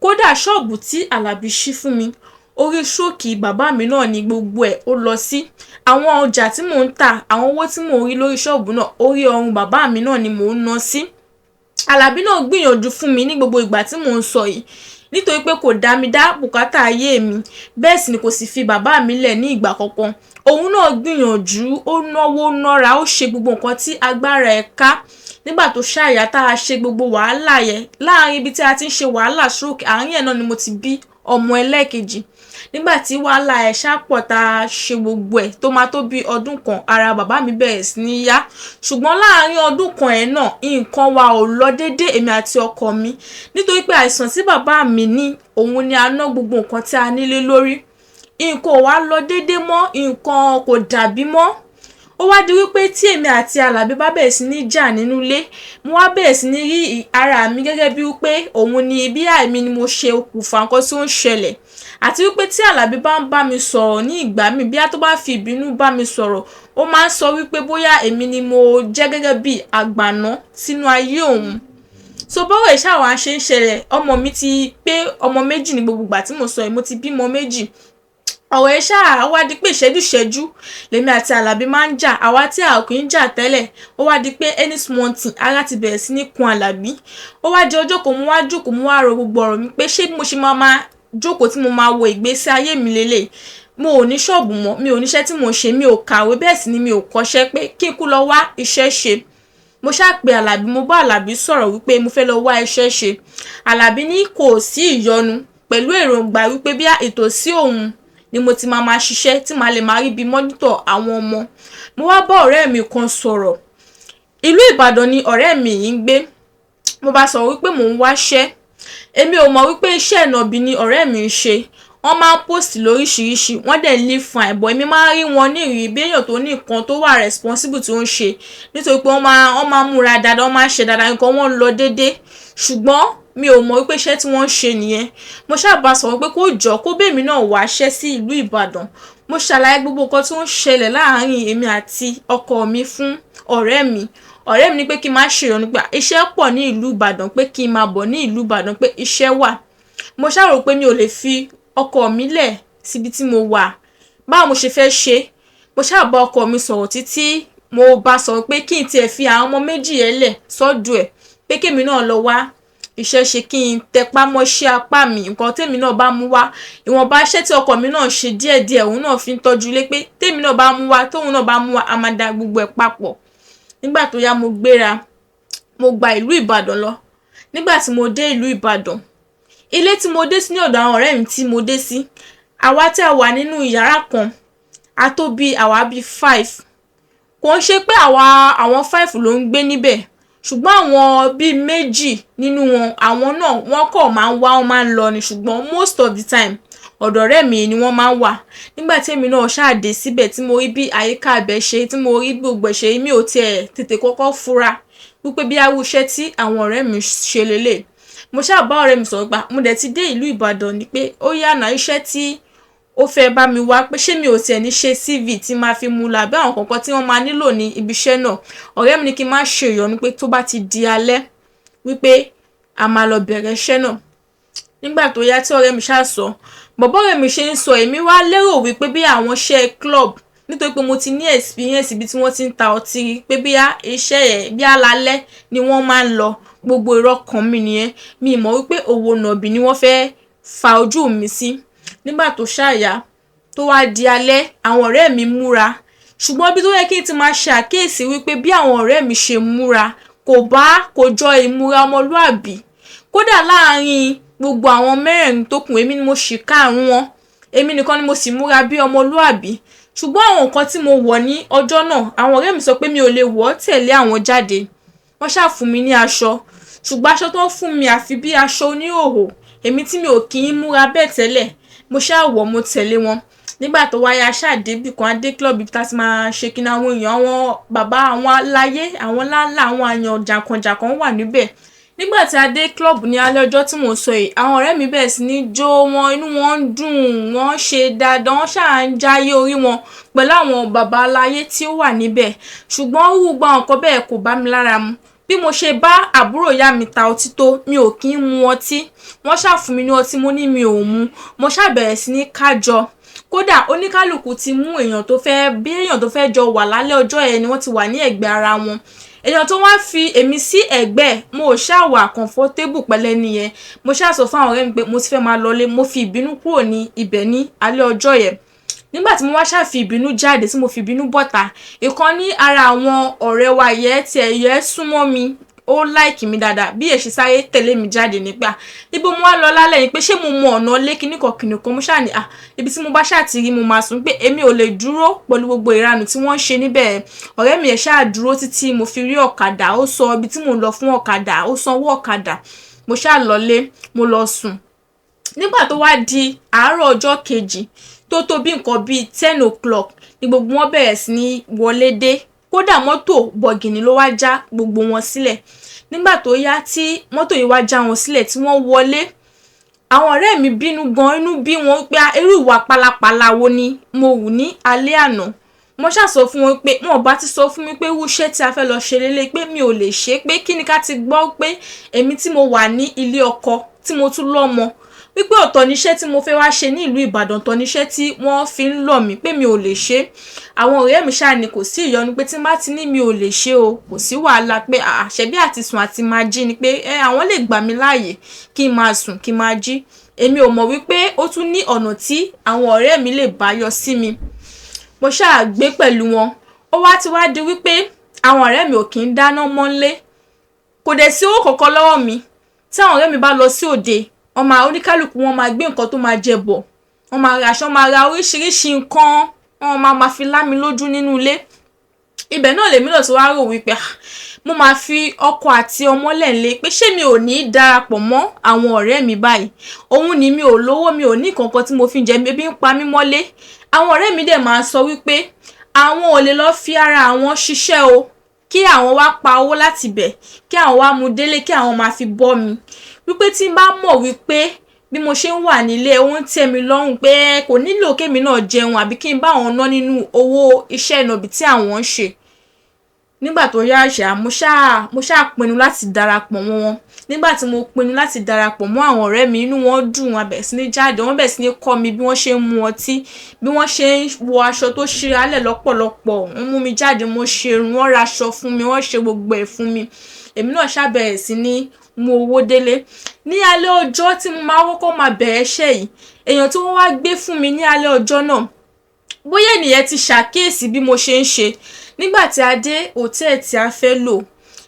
Kódà ṣọ́ọ̀bù tí Àlàbí ṣí fún mi, orí stroke bàbá mi náà ni gbogbo ẹ̀ ó lọ sí. Àwọn ọjà tí mò ń tà, àwọn owó tí mò ń rí lórí ṣọ́ọ̀bù náà, orí ọrùn bàbá mi náà ni mò ń ná sí. Àlàbí náà gbìyànjú fún mi ní gbogbo ìgbà tí mò ń sọ yìí, nítorí pé kò dá mi dá bùkátà ayé mi, bẹ́ẹ̀ sì ni kò sì fi bàbá mi lẹ̀ ní ìgbà kankan. Òun náà gbìyànjú, ó náwó nára, ó ṣe gbogbo nǹkan tí agbára ẹ̀ ká. Nígbà tó ṣàyà tá a ṣe gbogbo wàhálà yẹn, láàrin ibi tí a ti ń ṣe wàhálà stroke, àárín ẹ̀ náà ni mo ti bí ọmọ ẹlẹ́ẹ̀kejì. Nígbà tí wàhálà ẹ̀ ṣá pọ̀ tá a ṣe gbogbo ẹ̀ tó máa tó bí ọdún kan, ara bàbá mi bẹ̀rẹ̀ sí ní yá. Ṣùgbọ́n láàrin ọdún kan ẹ̀ náà, nǹkan wa ò lọ déédé, èmi àti ọkọ mi, nítorí pé àìsàn tí bàbá mi ní, òun ni a ná gbogbo nǹkan tí a nílé lórí. Nǹkan ò wá lọ déédé mọ́, nǹkan kò dàbí mọ́. Ó wá di wípé tí èmi àti Àlàbí bá bẹ̀rẹ̀ sí ní jà nínú ilé, mo wá bẹ̀rẹ̀ sí ní rí ara mi gẹ́gẹ́ bí wípé òun ni, bí àìmí ni mo ṣe okùnfà nǹkan tí ó ń ṣẹlẹ̀. Àti wípé tí Àlàbí bá ń bá mi sọ̀rọ̀ ní ìgbà míì, bí a tó bá fi ìbínú bá mi sọ̀rọ̀, ó máa ń sọ wípé bóyá èmi ni mo jẹ́ gẹ́gẹ́ bí àgbàná sínú ayé òun. So bọ́rọ̀ yìí ṣáà wá ṣe ń ṣẹlẹ̀, ọmọ mi ti pé ọmọ méjì ní gbogbo ìgbà tí mo sọ yìí, mo ti bímọ méjì. Ọ̀rọ̀ yìí ṣáà wá di pé ìṣẹ́jú ìṣẹ́jú lèmi àti Àlàbí máa ń jà, àwa tí a ò kí ń jà tẹ́lẹ̀. Ó wá di pé any small thing, ara ti bẹ̀rẹ̀ sí ní kun Àlàbí. Ó wá di ọjọ́ kan, mo wá jókòó, mo wá ro gbogbo ọ̀rọ̀ mi pé ṣé bí mo ṣe máa máa jókòó tí mo máa wo ìgbésí ayé mi lélẹ̀. Mo ò ní ṣọ́ọ̀bù mọ́, mi ò níṣẹ́ tí mò ń ṣe, mi ò kàwé, bẹ́ẹ̀ sì ni mi ò kọ́ṣẹ́, pé kí n kú lọ wá iṣẹ́ ṣe. Mo ṣáà pe Àlàbí, mo bá Àlàbí sọ̀rọ̀ wípé mo fẹ́ lọ wá iṣẹ́ ṣe. Àlàbí ní kò sí ìyọnu, pẹ̀lú èròǹgbà wípé bí ìtòsí òun ni mo ti máa máa ṣiṣẹ́ tí màá lè máa rí bí monitor àwọn ọmọ. Mo wá bá ọ̀rẹ́ mi kan sọ̀rọ̀. Ìlú Ìbàdàn ni ọ̀rẹ́ mi yìí ń gbé. Mo bá sọ wípé mò ń wáṣẹ́. Èmi ò mọ̀ wípé iṣẹ́ ìnàbì ni ọ̀rẹ́ mi ń ṣe. Wọ́n máa ń post lóríṣiríṣi, wọ́n dẹ̀ live fine, but èmi máa ń rí wọn ní ìrírí bí èèyàn tó ní nǹkan tó wà responsible tó ń ṣe. Nítorí pé wọ́n máa ń múra dáadáa, wọ́n máa ń ṣe dáadáa, nǹkan wọn ń lọ dédé. Ṣùgbọ́n mi ò mọ̀ wípé iṣẹ́ tí wọ́n ń ṣe nìyẹn. Mo ṣáà bá sọ̀rọ̀ pé kó jọ̀ọ́, kó bá èmi náà wáṣẹ́ sí ìlú Ìbàdàn. Mo ṣàlàyé gbogbo nǹkan tó ń ṣẹlẹ̀ láàárín èmi àti ọkọ mi fún ọ̀rẹ́ mi. Ọ̀rẹ́ mi ní pé kí n má ṣe ìyọnu, pé iṣẹ́ pọ̀ ní ìlú Ìbàdàn, pé kí n máa bọ̀ ní ìlú Ìbàdàn, pé iṣẹ́ wà. Mo ṣáà rò pé mi ò lè fi ọkọ mi lẹ̀ síbi tí mo wà. Báwo mo ṣe fẹ́ ṣe? Mo ṣáà bá ọkọ mi sọ̀rọ̀ títí, mo bá sọ̀rọ̀ pé kí n tiẹ̀ fi àwọn ọmọ méjì yẹn lẹ̀ sọ́dọ̀ ẹ̀, pé kí èmi náà lọ wá iṣẹ́ ṣe, kí n tẹpá mọ́ṣẹ́ apá mi, nǹkan tèmi náà bá mú wá, ìwọ̀nba iṣẹ́ tí ọkọ mi náà ṣe díẹ̀díẹ̀, òun náà fi ń tọ́jú ilé, pé tèmi náà bá mú wá, tóun náà bá mú wá, a máa da gbogbo ẹ̀ papọ̀. Nígbà tó yá, mo gbéra, mo gba ìlú Ìbàdàn lọ. Nígbà tí mo dé ìlú Ìbàdàn, ilé tí mo dé sí ní ọ̀dọ̀ àwọn ọ̀rẹ́ mi tí mo dé sí, àwa tí a wà nínú yàrá kan, a tó bí àwa bí five. Kò ń ṣe pé àwa àwọn five ló ń gbé níbẹ̀, ṣùgbọ́n àwọn bíi méjì nínú wọn, àwọn náà wọ́n kọ̀ máa ń wá, wọ́n máa ń lọ ni, ṣùgbọ́n most of the time, ọ̀dọ̀ ọ̀rẹ́ mi ni wọ́n máa ń wà. Nígbà tí èmi náà ṣáà dé síbẹ̀, tí mo rí bí àyíká ibẹ̀ ṣe, tí mo rí gbogbo ẹ̀ ṣe, mi ò tiẹ̀ tètè kọ́kọ́ fura wípé bí irú iṣẹ́ tí àwọn ọ̀rẹ́ mi ṣe lélẹ̀. Mo ṣáà bá ọ̀rẹ́ mi sọ̀rọ̀ pé mo dẹ̀ ti dé ìlú Ìbàdàn, ni pé ó yá náà, iṣẹ́ tí ó fẹ́ bá mi wá, pé ṣé mi ò tiẹ̀ ní ṣe CV tí máa fi mú lọ àbí àwọn kọ̀ọ̀kan tí wọ́n máa nílò ní ibi iṣẹ́ náà. Ọ̀rẹ́ mi ní kí n má ṣe ìyọnu, pé tó bá ti di alẹ́, wípé a máa lọ bẹ̀rẹ̀ iṣẹ́ náà. Nígbà tó yá tí ọ̀rẹ́ mi ṣáà sọ, bọ̀bọ́ ọ̀rẹ́ mi ṣe ń sọ, èmi wá lérò wípé bí àwọn iṣẹ́ club, nítorí pé mo ti ní experience ibi tí wọ́n ti ń ta ọtí rí, pé bí iṣẹ́ ẹ̀ bí alálẹ́ ni wọ́n máa ń lọ. Gbogbo irọ́ kan mi nìyẹn. Mi mọ̀ wípé òwò nàbì ni wọ́n fẹ́ fa ojú mi sí. Nígbà tó ṣàyà tó wá di alẹ́, àwọn ọ̀rẹ́ mi múra, ṣùgbọ́n bí tó yẹ kí n ti máa ṣe àkíyèsí wípé bí àwọn ọ̀rẹ́ mi ṣe múra kò bá kò jọ ìmúra ọmọlúàbí. Kódà láàárín gbogbo àwọn mẹ́rẹ̀ẹ̀rin tó kù, èmi ni mo ṣì karùn-ún wọn, èmi nìkan ni mo sì múra bí ọmọlúàbí. Ṣùgbọ́n àwọn nǹkan tí mo wọ̀ ní ọjọ́ náà, àwọn ọ̀rẹ́ mi sọ pé mi ò lè wọ̀ tẹ̀lé àwọn jáde. Wọ́n ṣáà fún mi ní aṣọ, ṣùgbọ́n aṣọ tó ń fún mi àfi bí aṣọ oníhòòhò. Èmi tí mi ò kí ń múra bẹ́ẹ̀ tẹ́lẹ̀, mo ṣáà wọ̀, mo tẹ̀lé wọn. Nígbà tó wáyé, a ṣáà dé ibì kan, a dé club ibi tá a ti máa ṣe kíni. Àwọn èèyàn, àwọn bàbá, àwọn aláyé, àwọn ńláńlá, àwọn àyàn jàǹkànjàǹkàn wà níbẹ̀. Nígbà tí a dé club ní alẹ́ ọjọ́ tí mò ń sọ yìí, àwọn ọ̀rẹ́ mi bẹ̀rẹ̀ sí ní jó wọn, inú wọn ń dùn, wọ́n ṣe dáadáa, wọ́n ṣáà ń jáyé orí wọn pẹ̀lú àwọn bàbá aláyé tí ó wà níbẹ̀. Ṣùgbọ́n gbogbo àwọn nǹkan bẹ́ẹ̀ kò bá mi lára mu. Bí mo ṣe bá àbúrò ìyá mi ta ọtí tó, mi ò kí ń mu ọtí. Wọ́n ṣáà fún mi ní ọtí, mo ní mi ò mu. Mo ṣáà bẹ̀rẹ̀ sí ní kájọ. Kódà oníkálukú ti mú èèyàn tó fẹ́ bí èèyàn tó fẹ́ jọ wà lálẹ́ ọjọ́ yẹn ni wọ́n ti wà ní ẹ̀gbẹ́ ara wọn. Èèyàn tó wá fi èmi sí ẹ̀gbẹ́, mo ò ṣáà wà comfortable pẹ̀lú ẹni yẹn. Mo ṣáà sọ fún àwọn ọ̀rẹ́ mi pé mo ti fẹ́ máa lọlé. Mo fi ìbínú kúrò ní ibẹ̀ ní alẹ́ ọjọ́ yẹn. Nígbà tí mo wá ṣáà fi ìbínú jáde, tí mo fi ìbínú bọ́ta, ìkan ní ara àwọn ọ̀rẹ́ wa yẹn tiẹ̀ yẹ súnmọ́ mi, ó like mi dáadáa. Bí èṣì sáré tẹ̀lé mi jáde nígbà ibo mo wá lọ lálẹ́ yìí, pé ṣé mo mọ ọ̀nà lé kíníkan kìnìkan. Mo ṣáà ní à ibi tí mo bá ṣáà ti rí mo máa sùn, pé èmi ò lè dúró pẹ̀lú gbogbo ìranù tí wọ́n ń ṣe níbẹ̀. Ọ̀rẹ́ mi ẹ̀ ṣáà dúró títí mo fi rí ọ̀kadà. Ó sọ ibi tí mò ń lọ fún ọ̀kadà, ó sanwó ọ̀kadà. Mo ṣáà lọlé, mo lọ sùn. Nígbà tó wá di àárọ̀ ọjọ́ kejì, tó tó bí nǹkan bíi 10 o'clock ni gbogbo wọn bẹ̀rẹ̀ sí ní wọlé dé. Kódà mọ́tò bọ̀gìnì ló wá já gbogbo wọn sílẹ̀. Nígbà tó yá tí mọ́tò yìí wá já wọn sílẹ̀ tí wọ́n wọlé, àwọn ọ̀rẹ́ mi bínú gan, inú bí wọn pé irú ìwà pálapàla wo ni mo hù ní alẹ́ àná. Mo ṣáà sọ fún wọn pé wọn ò bá ti sọ fún mi pé irú iṣẹ́ tí a fẹ́ lọ ṣe lélẹ̀, pé mi ò lè ṣe, pé kí ni ká ti gbọ́ pé èmi tí mo wà ní ilé ọkọ, tí mo tún lọ́mọ, wípé ọ̀tọ̀ níṣẹ́ tí mo fẹ́ wá ṣe ní ìlú Ìbàdàn, ọ̀tọ̀ níṣẹ́ tí wọ́n fi ń lọ̀ mí, pé mi ò lè ṣe. Àwọn ọ̀rẹ́ mi ṣáà ní kò sí ìyọnu, pé tí n bá ti ní mi ò lè ṣe o, kò sí wàhálà, pé àṣẹbí àti sùn àti máa jí ni, pé ẹ àwọn lè gbà mí láàyè kí n máa sùn kí n máa jí. Èmi ò mọ̀ wípé ó tún ní ọ̀nà tí àwọn ọ̀rẹ́ mi lè bá yọ sí mi. Mo ṣáà gbé pẹ̀lú wọn. Ó wá ti wá di wípé àwọn ọ̀rẹ́ mi ò kí ń dáná mọ́nlé. Kò dẹ̀ sí owó kankan lọ́wọ́ mi. Tí àwọn ọ̀rẹ́ mi bá lọ sí òde, wọ́n máa oníkálukú wọn máa gbé nǹkan tó máa jẹ bọ̀ Wọ́n máa ra aṣọ, wọ́n máa ra oríṣiríṣi nǹkan, wọ́n máa ma fi lá mi lójú nínú ilé. Ibẹ̀ náà lèmi náà ti wá rò wípé, ah, mo máa fi ọkọ àti ọmọ lẹ̀ ńlé, pé ṣé mi ò ní darapọ̀ mọ́ àwọn ọ̀rẹ́ mi báyìí? Òun ni mi ò lówó, mi ò ní nǹkan tí mo fi ń jẹ, ebi ń pa mí mọ́lé. Àwọn ọ̀rẹ́ mi dẹ̀ máa sọ wípé àwọn ò lè lọ fi ara àwọn ṣiṣẹ́ o, kí àwọn wá pa owó láti bẹ̀, kí àwọn wá mú délé, kí àwọn máa fi bọ́ mi. Wípé tí n bá mọ̀ wípé bí mo ṣe ń wà nílé ó ń tẹ́ mi lọ́rùn, pé kò nílò kémi náà jẹun àbí kí n bá àwọn ná nínú owó iṣẹ́ ìnàbì tí àwọn ń ṣe. Nígbà tó yá ṣá, mo ṣáà pinnu láti darapọ̀ mọ́ wọn. Nígbà tí mo pinnu láti darapọ̀ mọ́ àwọn ọ̀rẹ́ mi, inú wọn dùn, a bẹ̀rẹ̀ sí ní jáde, wọ́n bẹ̀rẹ̀ sí ní kọ́ mi bí wọ́n ṣe ń mu ọtí, bí wọ́n ṣe ń wọ aṣọ tó ṣíra lẹ̀ lọ́pọ̀lọpọ̀. Wọ́n mú mi jáde, mo ṣe irun, wọ́n ra aṣọ fún mi, wọ́n ṣe gbogbo ẹ̀ fún mi. Èmi náà ṣá bẹ̀rẹ̀ sí ní mú owó délé. Ní alẹ́ ọjọ́ tí mo máa kọ́kọ́ máa bẹ̀rẹ̀ iṣẹ́ yìí, èèyàn tí wọ́n wá gbé fún mi ní alẹ́ ọjọ́ náà, bóyá ènìyàn ti ṣàkíyèsí bí mo ṣe ń ṣe. Nígbà tí a dé hòtẹ́ẹ̀lì tí a fẹ́ lò,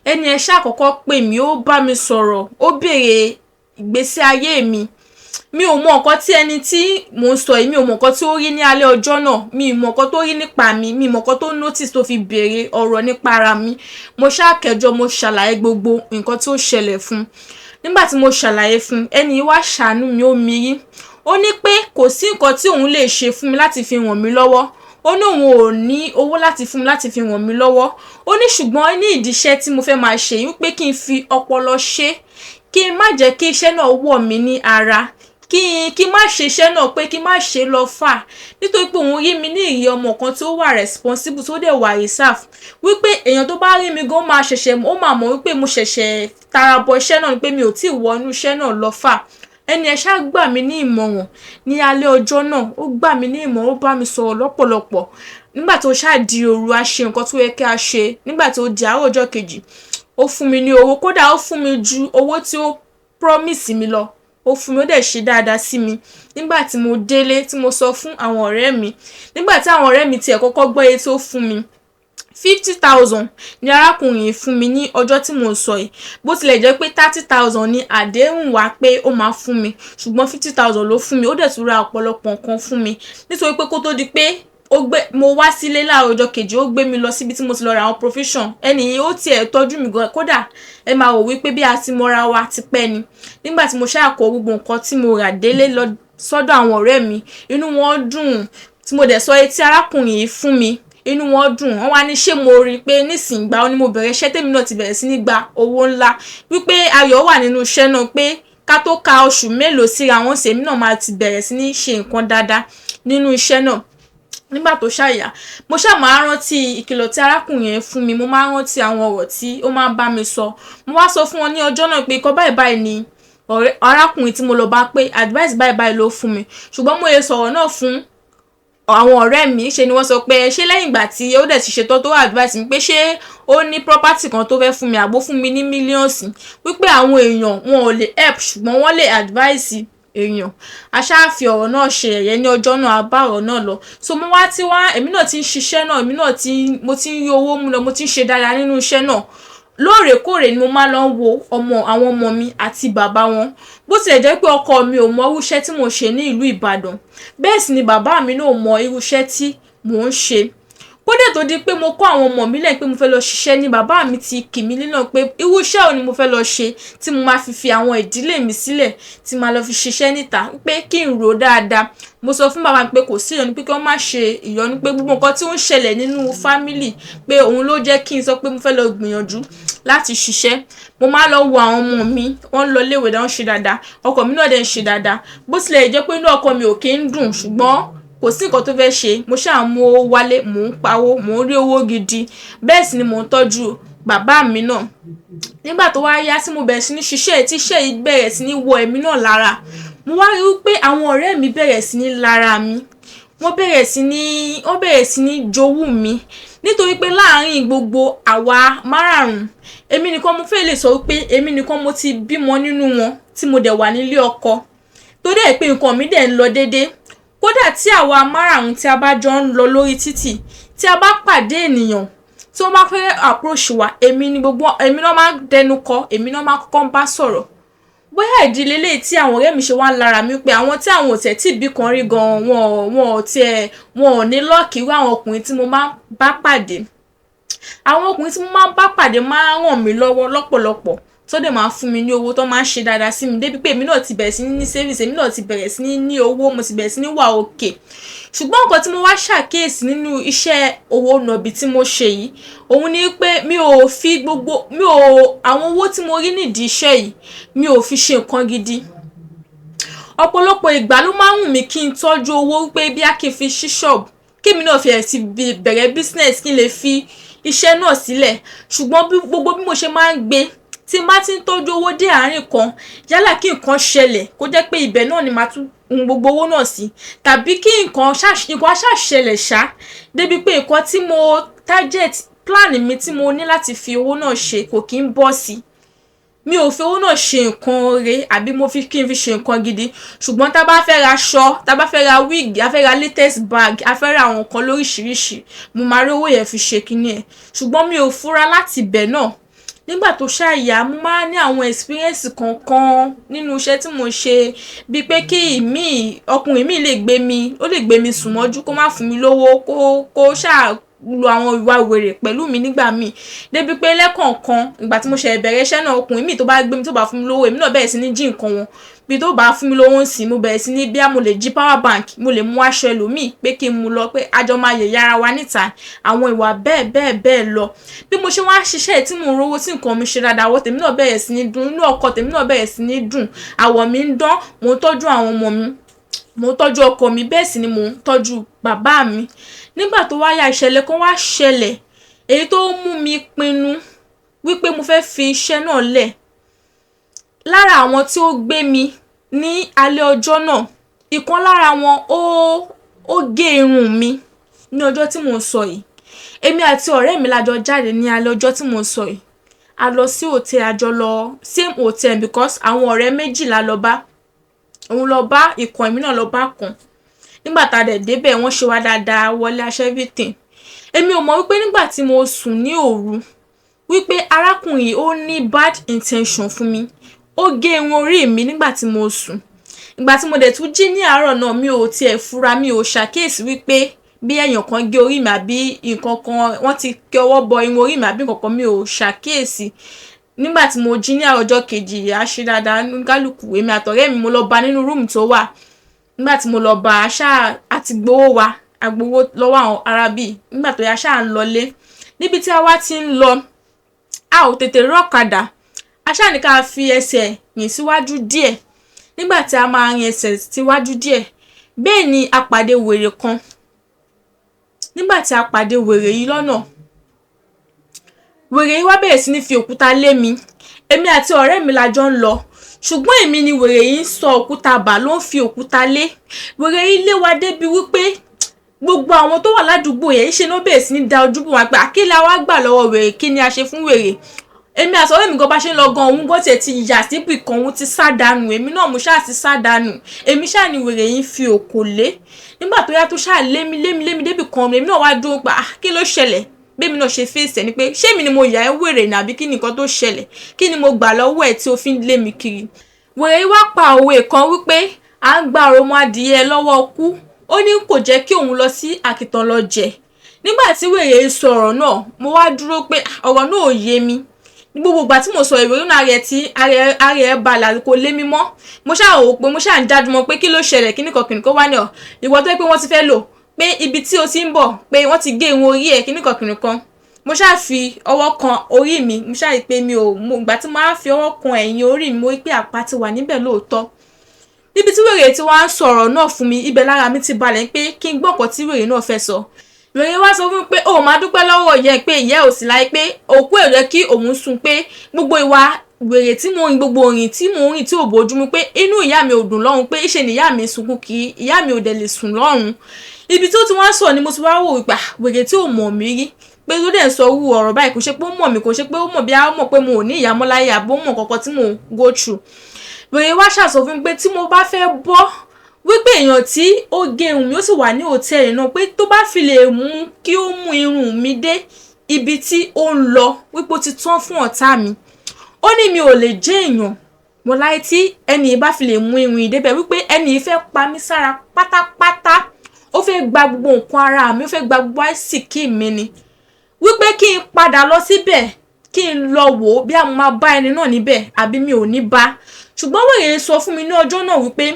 ẹni yẹn ṣá kọ́kọ́ pè mí, ó bá mi sọ̀rọ̀, ó béèrè ìgbésí ayé mi. Mi ò mọ nǹkan tí ẹni tí mò ń sọ yìí, mi ò mọ nǹkan tí ó rí ní alẹ́ ọjọ́ náà, mi ò mọ nǹkan tó rí nípa mi, mi ò mọ nǹkan tó notice tó fi béèrè ọ̀rọ̀ nípa ara mi. Mo ṣá kẹjọ, mo ṣàlàyé gbogbo nǹkan tí ó ṣẹlẹ̀ fún un. Nígbà tí mo ṣàlàyé fún un, ẹni yìí wá ṣàánú mi, ó mirí. Ó ní pé kò sí nǹkan tí òun lè ṣe fún mi láti fi ràn mí lọ́wọ́. Ó ní òun ò ní owó láti fún mi láti fi ràn mí lọ́wọ́. Ó ní ṣùgbọ́n ní ìdí iṣẹ́ tí mo fẹ́ máa ṣe yìí, wípé kí n fi ọpọlọ ṣe, kí n má jẹ́ kí iṣẹ́ náà wọ̀ mí ní ara, kí n má ṣe iṣẹ́ náà, pé kí n má ṣe lọ fà, nítorí pé òun rí mi ní ìrí ọmọ kan tí ó wà responsible, tó dẹ̀ wà reserve, wípé èèyàn tó bá rí mi gan máa ṣẹ̀ṣẹ̀, ó máa mọ̀ wípé mo ṣẹ̀ṣẹ̀ tara bọ iṣẹ́ náà ni, pé mi ò tí ì wọnú iṣẹ́ náà lọ fà. Ẹni ẹ ṣá gbà mí ní ìmọ̀ràn ní alẹ́ ọjọ́ náà, ó gbà mí ní ìmọ̀ràn, ó bá mi sọ̀rọ̀ lọ́pọ̀lọpọ̀. Nígbà tó ṣáà di òru, a ṣe nǹkan tó yẹ kí a ṣe. Nígbà tó di àárọ̀ ọjọ́ kejì, ó fún mi ní owó, kódà ó fún mi ju owó tí ó promise mi lọ. Ó fún mi, ó dẹ̀ ṣe dáadáa sí mi. Nígbà tí mo délé, tí mo sọ fún àwọn ọ̀rẹ́ mi, nígbà tí àwọn ọ̀rẹ́ mi tiẹ̀ kọ́kọ́ gbọ́ iye tó fún mi, 50,000 ni arákùnrin yìí fún mi ní ọjọ́ tí mò ń sọ yìí. Bó tilẹ̀ jẹ́ pé 30,000 ni àdéhùn wá pé ó máa fún mi, ṣùgbọ́n 50,000 ló fún mi. Ó dẹ̀ tún ra ọ̀pọ̀lọpọ̀ nǹkan fún mi, nítorí pé kó tó di pé ó gbé mo wá sílé láàárọ̀ ọjọ́ kejì, ó gbé mi lọ síbi tí mo ti lọ ra àwọn provision. Ẹni yìí, ó tiẹ̀ tọ́jú mi gan, kódà ẹ máa rò wípé bí a ti mọra wa ti pẹ́ ni. Nígbà tí mo ṣáà kó gbogbo nǹkan tí mo rà délé lọ sọ́dọ̀ àwọn ọ̀rẹ́ mi, inú wọn dùn. Tí mo dẹ̀ sọ etí arákùnrin yìí fún mi, inú wọn dùn. Wọ́n wá ní ṣé mo rí i pé nísìnyí gbà ó ní mo bẹ̀rẹ̀ iṣẹ́, tèmi náà ti bẹ̀rẹ̀ sí ní gba owó ńlá, wípé ayọ̀ wà nínú iṣẹ́ náà, pé ká tó ka oṣù mélòó síra wọn sí, èmi náà máa ti bẹ̀rẹ̀ sí ní ṣe nǹkan dáadáa nínú iṣẹ́ náà. Nígbà tó ṣàyà, mo ṣáà máa ń rántí ìkìlọ̀ tí arákùnrin yẹn fún mi, mo máa ń rántí àwọn ọ̀rọ̀ tí ó máa ń bá mi sọ. Mo wá sọ fún wọn ní ọjọ́ náà pé nǹkan báyìí báyìí ni ọ̀rẹ́ arákùnrin tí mo lọ bá, pé advice báyìí báyìí ló fún mi. Ṣùgbọ́n mo lè sọ̀rọ̀ náà fún àwọn ọ̀rẹ́ mi, ṣe ni wọ́n sọ pé ṣé lẹ́yìn ìgbà tí ó dẹ̀ ti ṣetán tó advice mi, pé ṣé ó ní property kan tó fẹ́ fún mi, àbó fún mi ní millions, wípé àwọn èèyàn wọn ò lè help, ṣùgbọ́n wọ́n lè advice èèyàn. A ṣáà fi ọ̀rọ̀ náà ṣe ẹ̀yẹ ní ọjọ́ náà, a bá ọ̀rọ̀ náà lọ. So mo wá tí wá, èmi náà ti ń ṣiṣẹ́ náà, èmi náà ti, mo ti ń rí owó mú lọ, mo ti ń ṣe dáadáa nínú iṣẹ́ náà. Lóòrèkóòrè ni mo máa lọ ń wo ọmọ, àwọn ọmọ mi àti bàbá wọn. Bó tilẹ̀ jẹ́ pé ọkọ mi ò mọ irú iṣẹ́ tí mò ń ṣe ní ìlú Ìbàdàn, bẹ́ẹ̀ sì ni bàbá mi náà ò mọ irú iṣẹ́ tí mò ń ṣe. Kódà tó di pé mo kó àwọn ọmọ mi lẹ́yìn pé mo fẹ́ lọ ṣiṣẹ́ ní, bàbá mi ti kì mí nínà pé irú iṣẹ́ wo ni mo fẹ́ lọ ṣe tí mo máa fi fi àwọn ìdílé mi sílẹ̀, tí màá lọ fi ṣiṣẹ́ níta, pé kí n rò dáadáa. Mo sọ fún bàbá mi pé kò sí ìyọnu, pé kí wọ́n má ṣe ìyọnu, pé gbogbo nǹkan tí ó ń ṣẹlẹ̀ nínú family, pé òun ló jẹ́ kí n sọ pé mo fẹ́ lọ gbìyànjú láti ṣiṣẹ́. Mo máa lọ wo àwọn ọmọ mi, wọ́n ń lọ ilé ìwé, wọ́n ń ṣe dáadáa, ọkọ mi náà dẹ̀ ń ṣe dáadáa. Bó tilẹ̀ jẹ́ pé inú ọkọ mi ò kí ń dùn, ṣùgbọ́n kò sí nǹkan tó fẹ́ ṣe. Mo ṣáà mú owó wálé, mò ń pawó, mò ń rí owó gidi, bẹ́ẹ̀ sì ni mò ń tọ́jú bàbá mi náà. Nígbà tó wá yá tí mo bẹ̀rẹ̀ sí ní ṣiṣẹ́, tí iṣẹ́ yìí bẹ̀rẹ̀ sí ní wọ ẹ̀mí náà lára, mo wá rí wípé àwọn ọ̀rẹ́ mi bẹ̀rẹ̀ sí ní lára mi, wọ́n bẹ̀rẹ̀ sí ní jowú mi, nítorí pé láàárín gbogbo àwa márààrún, èmi nìkan, mo fẹ́ lè sọ wípé èmi nìkan mo ti bímọ nínú wọn, tí mo dẹ̀ wà nílé ọkọ, tó dẹ̀ pé nǹkan mi dẹ̀ ń lọ déédéé. Kódà tí àwa márààrún tí a bá jọ ń lọ lórí títì, tí a bá pàdé ènìyàn tí wọ́n bá fẹ́ approach wa, èmi ni gbogbo, èmi náà máa ń dẹnu kọ, èmi náà máa kọ́kọ́ ń bá sọ̀rọ̀. Bóyá ìdílé lè tí àwọn ọ̀rẹ́ mi ṣe wá ń lára mi pé àwọn tí àwọn ò tẹ̀ tí bí kan rí gan, wọn ò tiẹ̀, wọn ò ní luck irú àwọn ọkùnrin tí mo máa ń bá pàdé. Àwọn ọkùnrin tí mo máa ń bá pàdé máa ń ràn mí lọ́wọ́ lọ́pọ̀lọpọ̀, tó dẹ̀ máa ń fún mi ní owó, tó máa ń ṣe dáadáa sí mi débi pé èmi náà ti bẹ̀rẹ̀ sí ní ní savings, èmi náà ti bẹ̀rẹ̀ sí ní ní owó, mo ti bẹ̀rẹ̀ sí ní wà okay. Ṣùgbọ́n nǹkan tí mo wá ṣàkíyèsí nínú iṣẹ́ òwò nàbì tí mo ṣe yìí, òun ni pé mi ò fi gbogbo, mi ò, àwọn owó tí mo rí nídìí iṣẹ́ yìí, mi ò fi ṣe nǹkan gidi. Ọ̀pọ̀lọpọ̀ ìgbà ló máa ń wù mí kí n tọ́jú owó pé bí a kì í fi ṣí ṣọ́ọ̀bù, kí èmi náà fi ẹ̀ ti bẹ̀rẹ̀ business, kí n lè fi iṣẹ́ náà sílẹ̀. Ṣùgbọ́n bí gbogbo bí mo ṣe máa ń gbé, tí n bá ti ń tọ́jú owó dé àárín kan, yálà kí nǹkan ṣẹlẹ̀ kó jẹ́ pé ibẹ̀ náà ni màá tún hun gbogbo owó náà sí, tàbí kí nǹkan ṣá ṣẹlẹ̀ ṣá débi pé nǹkan tí mo target, plan mi tí mo ní láti fi owó náà ṣe kò kí ń bọ́ sí. Mi ò fi owó náà ṣe nǹkan re àbí mo fi kí n fi ṣe nǹkan gidi. Ṣùgbọ́n tá bá fẹ́ ra aṣọ, tá bá fẹ́ ra wig, a fẹ́ ra latest bag, a fẹ́ ra àwọn nǹkan lóríṣiríṣi, mo máa rí owó yẹn fi ṣe kíní ẹ̀. Ṣùgbọ́n mi ò fura láti ibẹ̀ náà. Nígbà tó ṣá yá, mo máa ń ní àwọn experience kankan nínú iṣẹ́ tí mo ń ṣe, bíi pé kí ìmí, ọkùnrin mi lè gbé mi, ó lè gbé mi sùn mọ́jú kó má fún mi lówó, kó ṣá lo àwọn ìwà wèrè pẹ̀lú mi nígbà míì. Débi pé lẹ́ẹ̀kọ̀ọ̀kan ìgbà tí mo ṣẹ̀ bẹ̀rẹ̀ iṣẹ́ náà, ọkùnrin mi tó bá gbé mi, tó bá fún mi lówó, èmi náà bẹ̀rẹ̀ sí ní jí nǹkan wọn. Bí tó bá fún mi lówó ń sìn, mo bẹ̀rẹ̀ sí ní bí mo lè jí power bank, mo lè mú aṣọ ẹlòmíì pé kí n mú lọ, pé a jọ máa yẹ̀yẹ́ ara wa níta. Àwọn ìwà bẹ́ẹ̀ bẹ́ẹ̀ bẹ́ẹ̀ lọ. Bí mo ṣe wá ń ṣiṣẹ́ tí mò ń rówó tí nǹkan mi ṣe dáadáa, ọwọ́ tèmi náà bẹ̀rẹ̀ sí ní dùn, inú ọkọ tèmi náà bẹ̀rẹ̀ sí ní dùn, àwọ̀ mi ń dán, mò ń tọ́jú àwọn ọmọ mi, mò ń tọ́jú ọkọ mi, bẹ́ẹ̀ sì ni mò ń tọ́jú bàbá mi. Nígbà tó wá yá, ìṣẹ̀lẹ̀ kan wá ṣẹlẹ̀, èyí tó mú mi pinnu wípé mo fẹ́ fi iṣẹ́ náà lẹ̀. Lára àwọn tí ó gbé mi ní alẹ́ ọjọ́ náà, ìkan lára wọn ó gé irun mi ní ọjọ́ tí mò ń sọ yìí. Èmi àti ọ̀rẹ́ mi la jọ jáde ní alẹ́ ọjọ́ tí mò ń sọ yìí. A lọ sí hotel, a jọ lọ same hotel because àwọn ọ̀rẹ́ méjì la lọ bá. Òun lọ bá ìkan, èmi náà lọ bá kan. Nígbà tá a dẹ̀ dé bẹ̀, wọ́n ṣe wá dáadáa, wọlé aṣọ everything. Èmi ò mọ̀ wípé nígbà tí mo sùn ní òru, wípé arákùnrin yìí ó ní bad intention fún mi. Ó gé irun orí mi nígbà tí mo sùn. Ìgbà tí mo dẹ̀ tún jí ní àárọ̀ náà, mi ò tiẹ̀ fura, mi ò ṣàkíyèsí wípé bí èèyàn kan gé orí mi àbí nǹkan kan, wọ́n ti kí ọwọ́ bọ irun orí mi àbí nǹkan kan, mi ò ṣàkíyèsí. Nígbà tí mo jí ní àárọ̀ ọjọ́ kejì, a ṣe dáadáa ní kálukú, èmi àtọ̀rẹ́ mi, mo lọ bá nínú room tó wà. Nígbà tí mo lọ bá a, ṣá, a ti gbowó wa, a gbowó lọ́wọ́ àwọn ará bí. Nígbà tó yá, ṣá ń lọlé. Níbi tí a wá ti ń lọ, a ò tètè rí ọ̀kadà. A ṣá ní ká fi ẹsẹ̀ rìn síwájú díẹ̀. Nígbà tí a máa rìn ẹsẹ̀ síwájú díẹ̀, bẹ́ẹ̀ ni a pàdé wèrè kan. Nígbà tí a pàdé wèrè yìí lọ́nà, wèrè yìí wá bẹ̀rẹ̀ sí ní fi òkúta lé mi. Èmi àti ọ̀rẹ́ mi la jọ ń lọ. Ṣùgbọ́n èmi ni wèrè yìí ń sọ òkúta bà, ló ń fi òkúta lé. Wèrè yìí lé wa débi wípé gbogbo àwọn tó wà ládùúgbò yẹn ṣe ló bẹ̀rẹ̀ sí ní da ojú bò wá pé kí la wá gbà lọ́wọ́ wèrè, kí ni a ṣe fún wèrè. Èmi àti ọ̀rẹ́ mi gan bá ṣe ń lọ gan, òun gan tiẹ̀ ti yà síbì kan, òun ti sá dànù, èmi náà mo ṣáà ti sá dànù. Èmi ṣáà ni wèrè yìí ń fi òkò lé. Nígbà tó yá, tó ṣáà lé mi, lé mi, lé mi débì kan, èmi náà wá dúró pé, ah, kí ló ṣẹlẹ̀? Bí èmi náà ṣe face ẹ̀ ni pé ṣé èmi ni mo yà ẹ́ wèrè ni àbí kí ni nǹkan tó ṣẹlẹ̀? Kí ni mo gbà lọ́wọ́ ẹ̀ tí o fi ń lé mi kiri? Wèrè yìí wá pa òwe kan wípé à ń gba òròmọ adìyẹ lọ́wọ́ kú. Ó ní kò jẹ́ kí òun lọ sí àkìtàn lọ jẹ. Nígbà tí wèrè yìí sọ ọ̀rọ̀ náà, mo wá dúró pé ọ̀rọ̀ náà ò yé mi. Gbogbo ìgbà tí mo sọ ìwé náà, ara ẹ̀ tí ara ẹ̀ balẹ̀, kò lé mi mọ́. Mo ṣáà wò pé mo ṣáà ń jájú mọ́ pé kí ló ṣẹlẹ̀, kíní kan kìnìkan wá ní ọ̀. Ìwọ tó jẹ́ pé wọ́n ti fẹ́ lò pé ibi tí o ti ń bọ̀ pé wọ́n ti gé irun orí ẹ̀, kíní kan kìnìkan. Mo ṣáà fi ọwọ́ kan orí mi, mo ṣáà rí pé mi ò mo ìgbà tí mo á fi ọwọ́ kan ẹ̀yìn orí mi, mo rí pé àpá ti wà níbẹ̀ lóòótọ́. Níbi tí wèrè tí wọ́n á sọ ọ̀rọ̀ náà fún mi, ibẹ̀ lára mi ti balẹ̀ pé kí n gbọ́ nǹkan tí wèrè náà fẹ́ sọ. Wèrè wá sọ fún mi pé ó máa dúpẹ́ lọ́wọ́ ìyá ẹ̀, pé ìyá ẹ̀ ò sí láyé, pé òkú ẹ̀ rẹ̀ kí òun sùn, pé gbogbo ìwà wèrè tí mò ń rìn, gbogbo ìrìn tí mò ń rìn tí ò bójú mu, pé inú ìyá mi ò dùn lọ́run, pé ìṣe ni ìyá mi sunkún kí ìyá mi ò dẹ̀ lè sùn lọ́run. Ibi tí ó ti wá sọ ni mo ti wá wò wípé wèrè tí ò mọ̀ mí rí, pé ó dẹ̀ ń sọ irú ọ̀rọ̀ báyìí, kò ṣe pé ó mọ̀ mí, kò ṣe pé ó mọ̀ bí a mọ̀ pé mo ò ní ìyá mọ́ láyé àbí ó mọ̀ nǹkan kan tí mò ń go through. Wèrè wá ṣàsọ fún mi pé tí mo bá fẹ́ bọ́, wípé èèyàn tí ó gé irun mi ó sì wà ní hòtẹ́ẹ̀lì náà, pé tó bá fi lè mú kí ó mú irun mi dé ibi tí ó ń lọ, wípé ó ti tán fún ọ̀tá mi. Ó ní mi ò lè jẹ́ èèyàn. Mo láyé tí ẹni yìí bá fi lè mú irun yìí débẹ̀, wípé ẹni yìí fẹ́ pa mí sára pátápátá, ó fẹ́ gba gbogbo nǹkan ara mi, ó fẹ́ gba gbogbo àìsíkí mi ni. Wípé kí n padà lọ síbẹ̀, kí n lọ wò ó bí a máa bá ẹni náà níbẹ̀ àbí mi ò ní bá. Ṣùgbọ́n wèrè sọ fún mi ní ọjọ́ náà wípé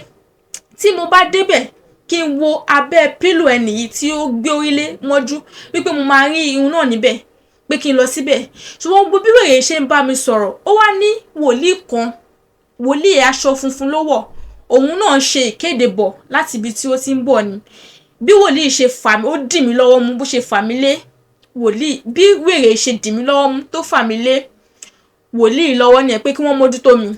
tí mo bá débẹ̀, kí n wo abẹ́ pillow ẹni yìí tí ó gbé orí lé mọ́jú, wípé mo máa rí irun náà níbẹ̀, pé kí n lọ síbẹ̀. Ṣùgbọ́n gbogbo bí wèrè ṣe ń bá mi sọ̀rọ̀, ó wá ní wòlíì kan, wòlíì aṣọ funfun ló wọ̀, òun náà ń ṣe ìkéde bọ̀ láti ibi tí ó ti ń bọ̀ ni. Bí wòlíì ṣe fà mí, ó dì mí lọ́wọ́ mú, bó ṣe fà mí lé wòlíì, bí wèrè ṣe dì mí lọ́wọ́ mú tó fà mí lé wòlíì lọ́wọ́ ni ẹ̀, pé kí wọ́n mójútó mi.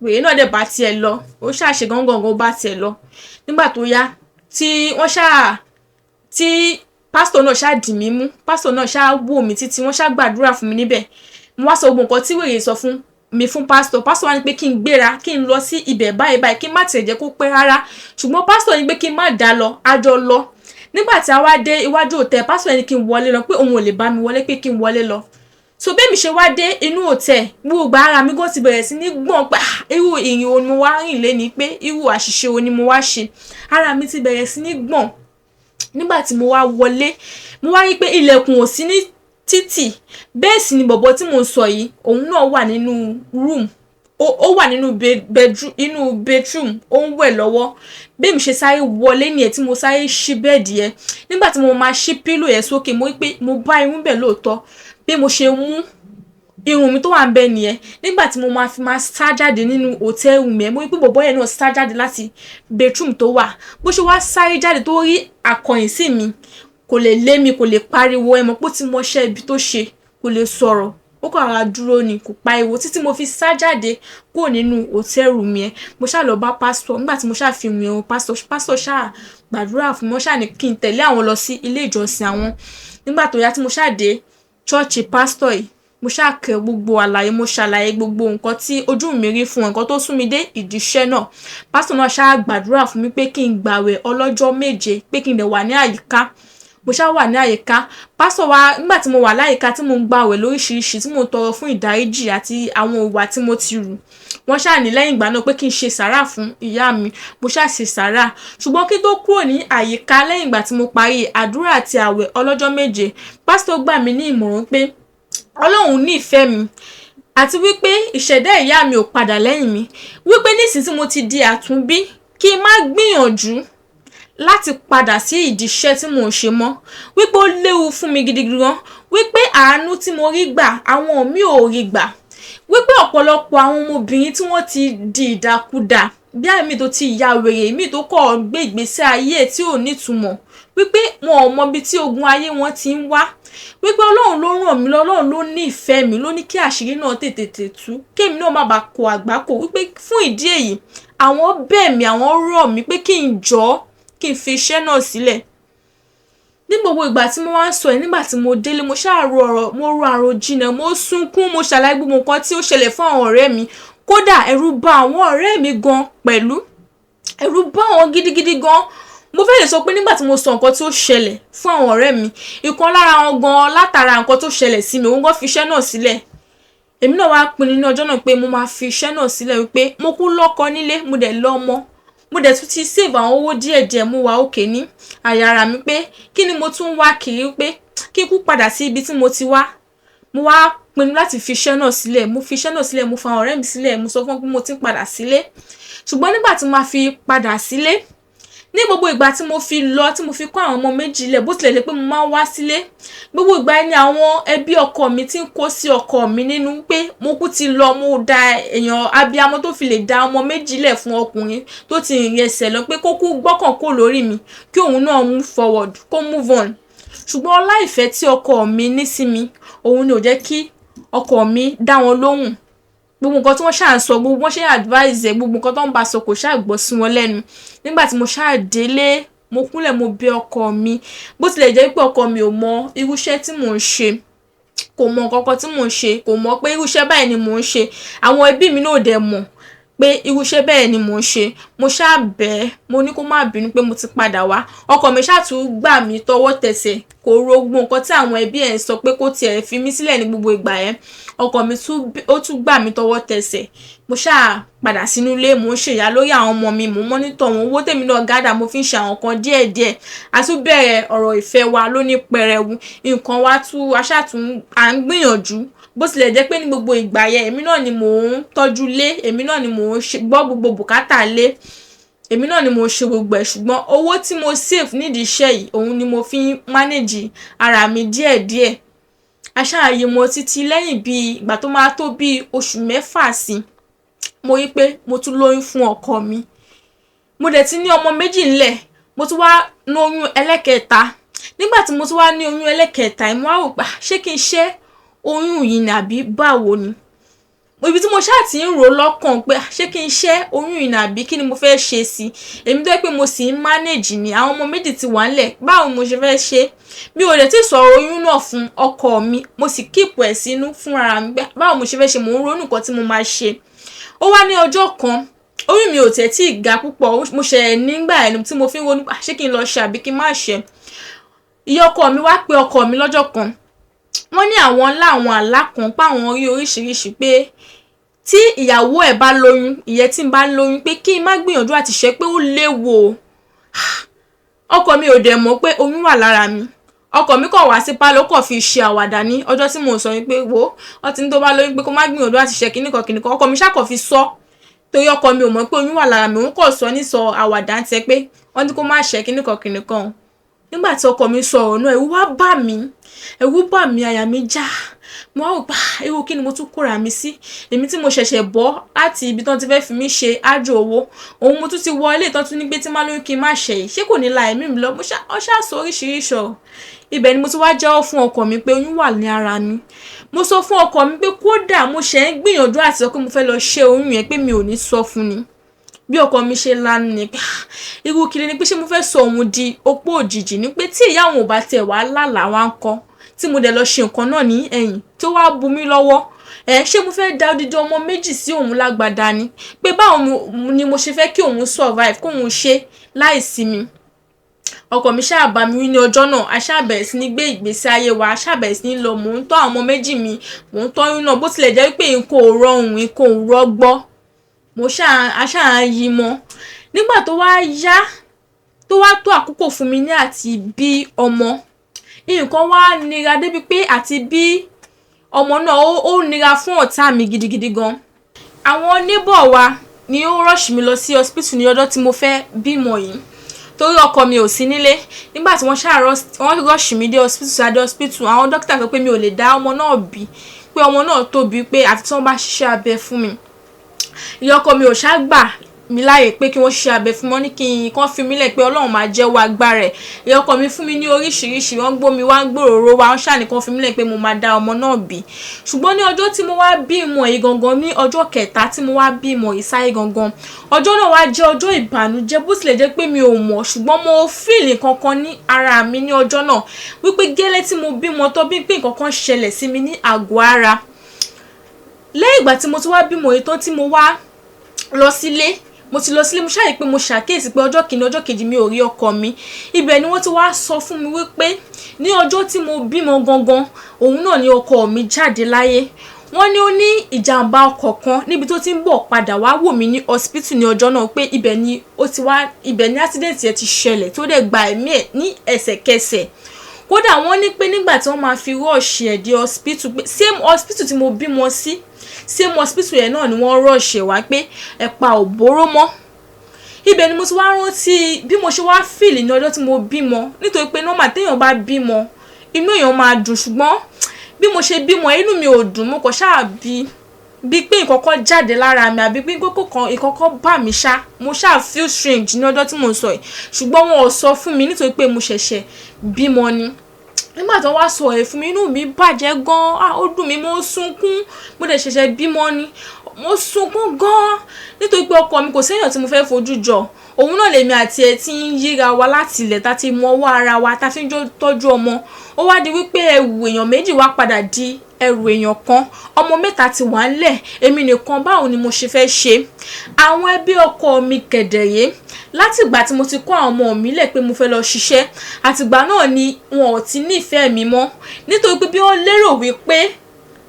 Wèrè náà dẹ̀ bá tiẹ̀ lọ, ó ṣàṣe gángan, ó bá tiẹ̀ lọ. Nígbà tó yá, tí wọ́n ṣáà tí pásítọ̀ náà ṣáà dì mí mú, pásítọ̀ náà ṣáà wò mí títí, wọ́n ṣáà gbàdúrà fún mi níbẹ̀. Mo wá sọ gbogbo nǹkan tí wèrè sọ fún mi fún pásítọ̀. Pásítọ̀ wá ní pé kí n gbéra, kí n lọ sí ibẹ̀ báyìí báyìí, kí n má tiẹ̀ jẹ́ kó pẹ́ rárá. Ṣùgbọ́n pásítọ̀ ní pé kí n má dá lọ, a jọ lọ. Nígbà tí a wá dé iwájú hotel, pásítọ̀ ní kí n wọlé lọ, pé òun ò lè bá mi wọlé, pé kí n wọlé lọ. So bẹ́ẹ̀ mi ṣe wá dé inú hotel, gbogbo ara mi gan ti bẹ̀rẹ̀ sí ní gbọ̀n pé irú ìrìn wo ni mo wá rìn léni, pé irú àṣìṣe wo ni mo wá ṣe. Ara mi ti bẹ̀rẹ̀ sí ní gbọ̀n. Nígbà tí mo wá wọlé, mo wá rí pé ilẹ̀kùn ò sí ní títì. Bẹ́ẹ̀ sì ni bọ̀bọ̀ tí mò ń sọ yìí, òun náà wà nínú room, ó wà nínú bedroom, inú bedroom, ó ń wẹ̀ lọ́wọ́. Bí èmi ṣe sáré wọlé nìyẹn, tí mo sáré ṣí bed yẹn. Nígbà tí mo máa ṣí pillow yẹn sókè, mo rí pé mo bá irun bẹ̀ lóòótọ́. Bí mo ṣe mú irun mi tó wà ń bẹ̀ nìyẹn. Nígbà tí mo máa fi máa sá jáde nínú hotel room yẹn, mo rí pé bọ̀bọ́ yẹn náà sá jáde láti bedroom tó wà. Bó ṣe wá sáré jáde tó rí àkọyìn sí mi, kò lè lé mi, kò lè pariwo. Ẹ mọ̀ pé ó ti mọṣẹ́ ibi tó ṣe, kò lè sọ̀rọ̀, ó kàn rọra dúró ni, kò pariwo títí mo fi sá jáde kúrò nínú hotel room yẹn. Mo ṣáà lọ bá pásítọ̀. Nígbà tí mo ṣáà fi hàn pásítọ̀, pásítọ̀ ṣáà gbàdúrà fún mi, wọ́n ṣáà ní kí n tẹ̀lé àwọn lọ sí ilé ìjọsìn àwọn. Nígbà tó yá tí mo ṣáà dé church pásítọ̀ yìí, mo ṣáà kẹ gbogbo àlàyé, mo ṣàlàyé gbogbo nǹkan tí ojú mi rí fún wọn, nǹkan tó sún mi dé ìdí iṣẹ́ náà. Pásítọ̀ náà ṣáà gbàdúrà fún mi pé kí n gbàwẹ̀ ọlọ́jọ́ 7, pé kí n dẹ̀ wà ní àyíká. Mo ṣáà wà ní àyíká pásítọ̀ wa. Nígbà tí mo wà láyìíká, tí mo ń gbàwẹ̀ lóríṣiríṣi, tí mo ń tọrọ fún ìdáríjì àti àwọn ìwà tí mo ti rù, wọ́n ṣáà ní lẹ́yìn ìgbà náà pé kí n ṣe sàrà fún ìyá mi. Mo ṣáà ṣe sàrà. Ṣùgbọ́n kí n tó kúrò ní àyíká, lẹ́yìn ìgbà tí mo parí àdúrà àti àwẹ̀ ọlọ́jọ́ 7, pásítọ̀ gbà mí ní ìmọ̀ràn pé Ọlọ́run nífẹ̀ẹ́ mi, àti wípé ìṣẹ̀dá ìyá mi ò padà lẹ́yìn mi, wípé nísìnyí tí mo ti di àtúnbí, kí n má gbìyànjú láti padà sí ìdí iṣẹ́ tí mò ń ṣe mọ́, wípé ó léwu fún mi gidigidi gan, wípé àánú tí mo rí gbà, àwọn mi ò rí gbà, wípé ọ̀pọ̀lọpọ̀ àwọn ọmọbìnrin tí wọ́n ti di ìdàkudà, bí àmì tó ti ya wèrè, ìmí tó kọ̀ gbé ìgbésí ayé tí ò nítumọ̀, wípé wọn ò mọ ibi tí ogun ayé wọn ti ń wá, wípé Ọlọ́run ló ràn mí lọ, Ọlọ́run ló ní ìfẹ́ mi, ló ní kí àṣírí náà tètè tú, kémi náà má bàa kó àgbákò, wípé fún ìdí èyí, àwọn bẹ̀ mí, àwọn rọ̀ mí pé kí n jọ̀ọ́, kí n fi iṣẹ́ náà sílẹ̀. Ní gbogbo ìgbà tí mo wá ń sọ ẹ̀, nígbà tí mo délé, mo ṣáà ro ọ̀rọ̀, mo ro àròjinlẹ̀, mo sunkún, mo ṣàlàyé gbogbo nǹkan tí ó ṣẹlẹ̀ fún àwọn ọ̀rẹ́ mi. Kódà ẹ̀rù bà àwọn ọ̀rẹ́ mi gan pẹ̀lú, ẹ̀rù bà wọ́n gidigidi gan. Mo fẹ́ lè sọ pé nígbà tí mo sọ nǹkan tí ó ṣẹlẹ̀ fún àwọn ọ̀rẹ́ mi, ìkan lára wọn gan, látara nǹkan tó ṣẹlẹ̀ sí mi, òun gan fi iṣẹ́ náà sílẹ̀. Èmi náà wá pinnu ní ọjọ́ náà pé mo máa fi iṣẹ́ náà sílẹ̀, wípé mo kú lọ́kọ nílé, mo dẹ̀ lọ́mọ, mo dẹ̀ tún ti save àwọn owó díẹ̀díẹ̀, mo wà òkè ní àyà ara mi, pé kí ni mo tún wá kiri, pé kí n kú padà sí ibi tí mo ti wá. Mo wá pinnu láti fi iṣẹ́ náà sílẹ̀. Mo fi iṣẹ́ náà sílẹ̀, mo fa àwọn ọ̀rẹ́ mi sílẹ̀, mo sọ fún wọn pé mo ti ń padà sílé. Ṣùgbọ́n nígbà tí mo máa fi padà sílé, ní gbogbo ìgbà tí mo fi lọ, tí mo fi kó àwọn ọmọ méjì lẹ̀, bó tilẹ̀ jẹ́ pé mo máa ń wá sílé, gbogbo ìgbà yẹn ni àwọn ẹbí ọkọ mi ti ń kó sí ọkọ mi nínú pé mo kú ti lọ, mo da èèyàn abiyamọ tó fi lè da ọmọ méjì lẹ̀ fún ọkùnrin tó ti rìn ẹsẹ̀ lọ, pé kó kú gbọ́kàn kó lórí mi, kí òun náà move forward, kó move on. Ṣùgbọ́n ọlá ìfẹ́ tí ọkọ mi ní sí mi, òun ni ò jẹ́ kí ọkọ mi dá wọn lóhùn. Gbogbo nǹkan tí wọ́n ṣáà ń sọ, gbogbo wọ́n ṣe advice ẹ̀, gbogbo nǹkan tó ń bá sọ, kò ṣáà gbọ́ sí wọn lẹ́nu. Nígbà tí mo ṣáà délé, mo kúnlẹ̀, mo bẹ̀ ọkọ mi. Bó tilẹ̀ jẹ́ pé ọkọ mi ò mọ irú iṣẹ́ tí mò ń ṣe, kò mọ nǹkan kan tí mò ń ṣe, kò mọ̀ pé irú iṣẹ́ báyìí ni mò ń ṣe, àwọn ẹbí mi náà ò dẹ̀ mọ̀. Pé irú iṣẹ́ bẹ́ẹ̀ ni mò ń ṣe. Mo ṣáà bẹ̀, mo ní kó má bínú pé mo ti padà wá. Ọkọ mi ṣáà tún gbà mí tọwọ́ tẹsẹ̀, kò ro gbogbo nǹkan tí àwọn ẹbí ẹ̀ ń sọ pé kó tiẹ̀ fi mí sílẹ̀ ní gbogbo ìgbà yẹn. Ọkọ mi tún, ó tún gbà mí tọwọ́ tẹsẹ̀. Mo ṣáà padà sínú ilé, mò ń ṣe ìyá lórí àwọn ọmọ mi, mò ń monitor wọn. Owó tèmi náà gather, mo fi ń ṣe àwọn nǹkan díẹ̀díẹ̀. A tún bẹ̀rẹ̀ ọ̀rọ̀ ìfẹ́ wa lóní pẹrẹwu. Nǹkan wa tún, a ṣáà tún, à ń gbìyànjú. Bó tilẹ̀ jẹ́ pé ní gbogbo ìgbà yẹn, èmi náà ni mò ń tọ́jú ilé, èmi náà ni mò ń ṣe, gbọ́ gbogbo bùkátà ilé, èmi náà ni mò ń ṣe gbogbo ẹ̀. Ṣùgbọ́n owó tí mo save nídìí iṣẹ́ yìí, òun ni mo fi ń manage ara mi díẹ̀díẹ̀. A ṣáà yí mọ títí lẹ́yìn bí ìgbà tó máa tó bí oṣù 6 sí, mo rí pé mo tún lóyún fún ọkọ mi. Mo dẹ̀ ti ní ọmọ méjì ńlẹ̀, mo tún wá ní oyún ẹlẹ́kẹta. Nígbà tí mo tún wá ní oyún ẹlẹ́kẹta yìí, mo wá rò pé ṣé kí n ṣẹ́ oyún yìí ni àbí báwo ni? Ibi tí mo ṣáà ti ń rò lọ́kàn pé ṣé kí n ṣẹ́ oyún yìí ni àbí kí ni mo fẹ́ ṣe sí i. Èmi tó jẹ́ pé mo sì ń manage ni, àwọn ọmọ méjì ti wà nílẹ̀, báwo ni mo ṣe fẹ́ ṣe? Mi ò dẹ̀ tí sọ̀rọ̀ oyún náà fún ọkọ mi, mo sì keep ẹ̀ sínú fún ara mi pé báwo mo ṣe fẹ́ ṣe, mò ń ronú nǹkan tí mo máa ṣe. Ó wá ní ọjọ́ kan, oyún mi ò tẹ̀ tí ì ga púpọ̀, mo ṣẹ̀ nígbà yẹn tí mo fi ń ronú pé ṣé kí n lọ ṣe àbí kí n má ṣe. Ìyá ọkọ mi wá pe ọkọ mi lọ́jọ́ kan. Wọ́n ní àwọn lá àwọn àlá kan pé àwọn rí oríṣiríṣi pé tí ìyàwó ẹ̀ bá lóyún, ìyẹn tí ń bá lóyún, pé kí n má gbìyànjú àti ṣe, pé ó léwu o. Ọkọ mi ò dẹ̀ mọ̀ pé oyún wà lára mi. Ọkọ mi kàn wá sí pálọ̀, ó kàn fi ṣe àwàdà ní ọjọ́ tí mò ń sọ wípé wò ó, wọ́n ti ní tó bá lóyún pé kó má gbìyànjú àti ṣe kíníkan kíníkan. Ọkọ mi ṣá kàn fi sọ, torí ọkọ mi ò mọ̀ pé oyún wà lára mi, òun kàn sọ ní sọ àwàdà ń tẹ pé wọ́n ní kó má ṣe kíníkan kíníkan. Nígbà tí ọkọ mi sọ ọ̀rọ̀ náà, ẹ̀rù wá bà mí, ẹ̀rù bà mí, àyà mi já. Mo wá rò pé irú kí ni mo tún kóra mi sí? Èmi tí mo ṣẹ̀ṣẹ̀ bọ́ láti ibi tí wọ́n ti fẹ́ fi mí ṣe ájò owó, òun mo tún ti wọ ilé ìtọ́ tún ní pé tí má lóyún kí n má ṣe yìí, ṣé kò ní la ẹ̀mí mi lọ? Mo ṣá, ó ṣá sọ oríṣiríṣi ọ̀rọ̀. Ibẹ̀ ni mo ti wá jẹ́wọ́ fún ọkọ mi pé oyún wà ní ara mi. Mo sọ fún ọkọ mi pé kódà mo ṣẹ̀ ń gbìyànjú àti sọ pé mo fẹ́ lọ ṣe oyún yẹn, pé mi ò ní sọ fún ni. Bí ọkọ mi ṣe lanu ni pé irú kí ni, pé ṣé mo fẹ́ sọ òun di opó òjijì ni, pé tí ìyá òun ò bá tiẹ̀ wá lálàá wá ń kọ́, tí mo dẹ̀ lọ ṣe nǹkan náà ní ẹ̀yìn tó wá bu mí lọ́wọ́. Ẹ ṣé mo fẹ́ da odidi ọmọ méjì sí òun lágbàdá ni? Pé báwo ni mo ṣe fẹ́ kí òun survive, kó òun ṣe láìsí mi? Ọkọ mi ṣáà bá mi wí ní ọjọ́ náà. A ṣáà bẹ̀rẹ̀ sí ní gbé ìgbésí ayé wa, a ṣáà bẹ̀rẹ̀ sí ní lọ. Mò ń tọ́ àwọn ọmọ méjì mi, mò ń tọ́yún náà, bó tilẹ̀ jẹ́ wípé nǹkan ò rọrùn, nǹkan ò rọgbọ. Mo ṣáà, a ṣáà ń yí mọ́. Nígbà tó wá yá, tó wá tó àkókò fún mi ní àti bí ọmọ, nǹkan wá nira débi pé àti bí ọmọ náà ó nira fún ọ̀tá mi gidigidi gan. Àwọn neighbor wa ni ó rush mi lọ sí hospital ní ọjọ́ tí mo fẹ́ bímọ yìí, torí ọkọ mi ò sí nílé. Nígbà tí wọ́n ṣáà wọ́n rush mi dé hospital, ṣáà dé hospital, àwọn dókítà sọ pé mi ò lè dá ọmọ náà bí, pé ọmọ náà tóbi, pé àfi tí wọ́n bá ṣiṣẹ́ abẹ fún mi. Ìyá ọkọ mi ò ṣáà gbà mí láàyè pé kí wọ́n ṣiṣẹ́ abẹ fún mi. Wọ́n ní kí n kàn fi mí lẹ̀, pé Ọlọ́run máa jẹ́wọ́ agbára ẹ̀. Ìyá ọkọ mi fún mi ní oríṣiríṣi, wọ́n gbómi wá, ń gbòòrò wá, wọ́n ṣáà ní kàn fi mí lẹ̀ pé mo máa dá ọmọ náà bí. Ṣùgbọ́n ní ọjọ́ tí mo wá bímọ yìí gangan, ní ọjọ́ kẹta tí mo wá bímọ yìí sáyé gangan, ọjọ́ náà wá jẹ́ ọjọ́ ìbànújẹ́. Bó tilẹ̀ jẹ́ pé mi ò mọ̀, ṣùgbọ́n mo feel nǹkan kan ní ara mi ní ọjọ́ náà wípé gẹ́lẹ́ tí mo bímọ tán, bí pé nǹkan kan ṣẹlẹ̀ sí mi ní àgọ́ ara. Lẹ́yìn ìgbà tí mo ti wá bímọ yìí tán, tí mo wá lọ sílé, mo ti lọ sílé, mo ṣàyè pé mo ṣàkíyèsí pé ọjọ́ kìíní, ọjọ́ kejì, mi ò rí ọkọ mi. Ibẹ̀ ni wọ́n ti wá sọ fún mi wípé ní ọjọ́ tí mo bímọ gangan, òun náà ni ọkọ mi jáde láyé. Wọ́n ní ó ní ìjàmbá ọkọ̀ kan níbi tó ti ń bọ̀ padà wá wò mí ní hospital ní ọjọ́ náà, pé ibẹ̀ ni ó ti wá, ibẹ̀ ni accident yẹn ti ṣẹlẹ̀ tó dẹ̀ gba ẹ̀mí ẹ̀ ní ẹsẹ̀kẹsẹ̀. Kódà wọ́n ní pé nígbà tí wọ́n máa fi rush ẹ̀ dé hospital, pé same hospital tí mo bímọ sí, same hospital yẹn náà ni wọ́n rush ẹ̀ wá, pé ẹ̀pa ò bóró mọ́. Ibẹ̀ ni mo ti wá rántí bí mo ṣe wá feel ní ọjọ́ tí mo bímọ, nítorí pé normal téèyàn bá bímọ, inú èèyàn máa dùn, ṣùgbọ́n bí mo ṣe bímọ, inú mi ò dùn. Mo kàn ṣáà bí bí pé nǹkan kan jáde lára mi, àbí pé kókó kan, nǹkan kan bà mí ṣá. Mo ṣáà feel strange ní ọjọ́ tí mo ń sọ yìí, ṣùgbọ́n wọn ò sọ fún mi nítorí pé mo ṣẹ̀ṣẹ̀ bímọ ni. Nígbà tí wọ́n wá sọ ẹ̀ fún mi, inú mi bàjẹ́ gan-an. Ah, ó dùn mí, mo sunkún. Mo dẹ̀ ṣẹ̀ṣẹ̀ bímọ ni. Mo sunkún gan-an nítorí pé ọkọ mi, kò séèyàn tí mo fẹ́ fojú jọ. Òun náà lèmi àti ẹ tí ń yíra wa láti ilẹ̀, tá ti mọ ọwọ́ ara wa, tá fi ń tọ́jú ọmọ. Ó wá di wípé ẹrù èèyàn méjì wá padà di Ẹrù èèyàn kan, ọmọ mẹ́ta ti wà ńlẹ̀, èmi nìkan, báwo ni mo ṣe fẹ́ ṣe? Àwọn ẹbí ọkọ mi kẹ̀dẹ̀yé, látìgbà tí mo ti kó àwọn ọmọ mi lẹ̀ pé mo fẹ́ lọ ṣiṣẹ́, àtìgbà náà ni wọn ò ti nífẹ̀ẹ́ mi mọ́, nítorí pé bí wọ́n lérò wípé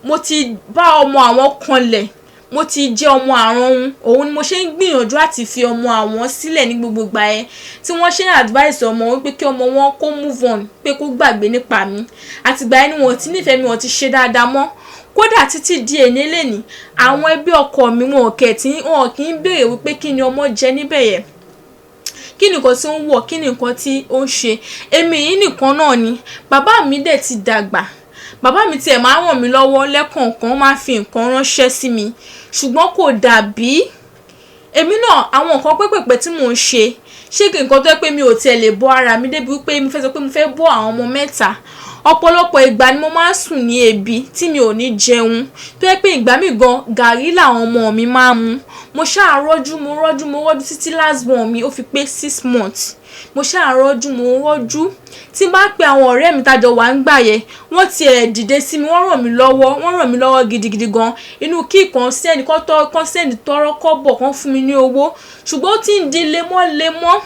mo ti bá ọmọ àwọn kanlẹ̀, mo ti jẹ́ ọmọ àrùn òun. Òun ni mo ṣe ń gbìyànjú àti fi ọmọ àwọn sílẹ̀ ní gbogbo ìgbà yẹn, tí wọ́n ṣe ń advice ọmọ wípé kí ọmọ wọn kó move on, pé kó gbàgbé nípa mi. Àtìgbà yẹn ni wọ́n ti nífẹ̀ẹ́ mi, wọ́n ti ṣe dáadáa mọ́. Kódà títí di èní lẹ́ni, àwọn ẹbí ọkọ mi, wọn ò kẹ̀ tí wọn kì í béèrè wípé kí ni ọmọ jẹ níbẹ̀ yẹn, kí ni nǹkan tí ó ń wọ̀, kí ni nǹkan tí ó ń ṣe. Èmi yìí nìkan náà ni. Bàbá mi dẹ̀ ti dàgbà. Bàbá mi tiẹ̀ máa ń ràn mí lọ́wọ́ lẹ́kọ̀ọ̀kan, máa fi nǹkan ránṣẹ́ sí mi, ṣùgbọ́n kò dàbí èmi náà. Àwọn nǹkan pẹ́pẹ̀pẹ́ tí mò ń ṣe, ṣé kí nǹkan tó yẹ pé mi ò tiẹ̀ lè bọ́ ara mi débi wípé mo fẹ́ sọ pé mo fẹ́ bọ́ àwọn ọmọ mẹ́ta. Ọ̀pọ̀lọpọ̀ ìgbà ni mo máa ń sùn ní ebi tí mi ò ní jẹun, tó yẹ pé ìgbà míì gan, gàrí làwọn ọmọ mi máa ń mu. Mo ṣáà rọ́jú, mo rọ́jú, mo rọ́jú títí last born mi ó fi pé 6 months. Mo ṣáà rọ́jú, mo rọ́jú. Tí n bá pe àwọn ọ̀rẹ́ mi tájọ wà ń gbà yẹn, wọ́n tiẹ̀ dìde sí mi, wọ́n ràn mí lọ́wọ́, wọ́n ràn mí lọ́wọ́ gidigidi gan. Inú kí kan send kọ́ tọ́ kan send tọ́rọ́ kọ́bọ̀ kan fún mi ní owó, ṣùgbọ́n ó ti ń di lemọ́lemọ́.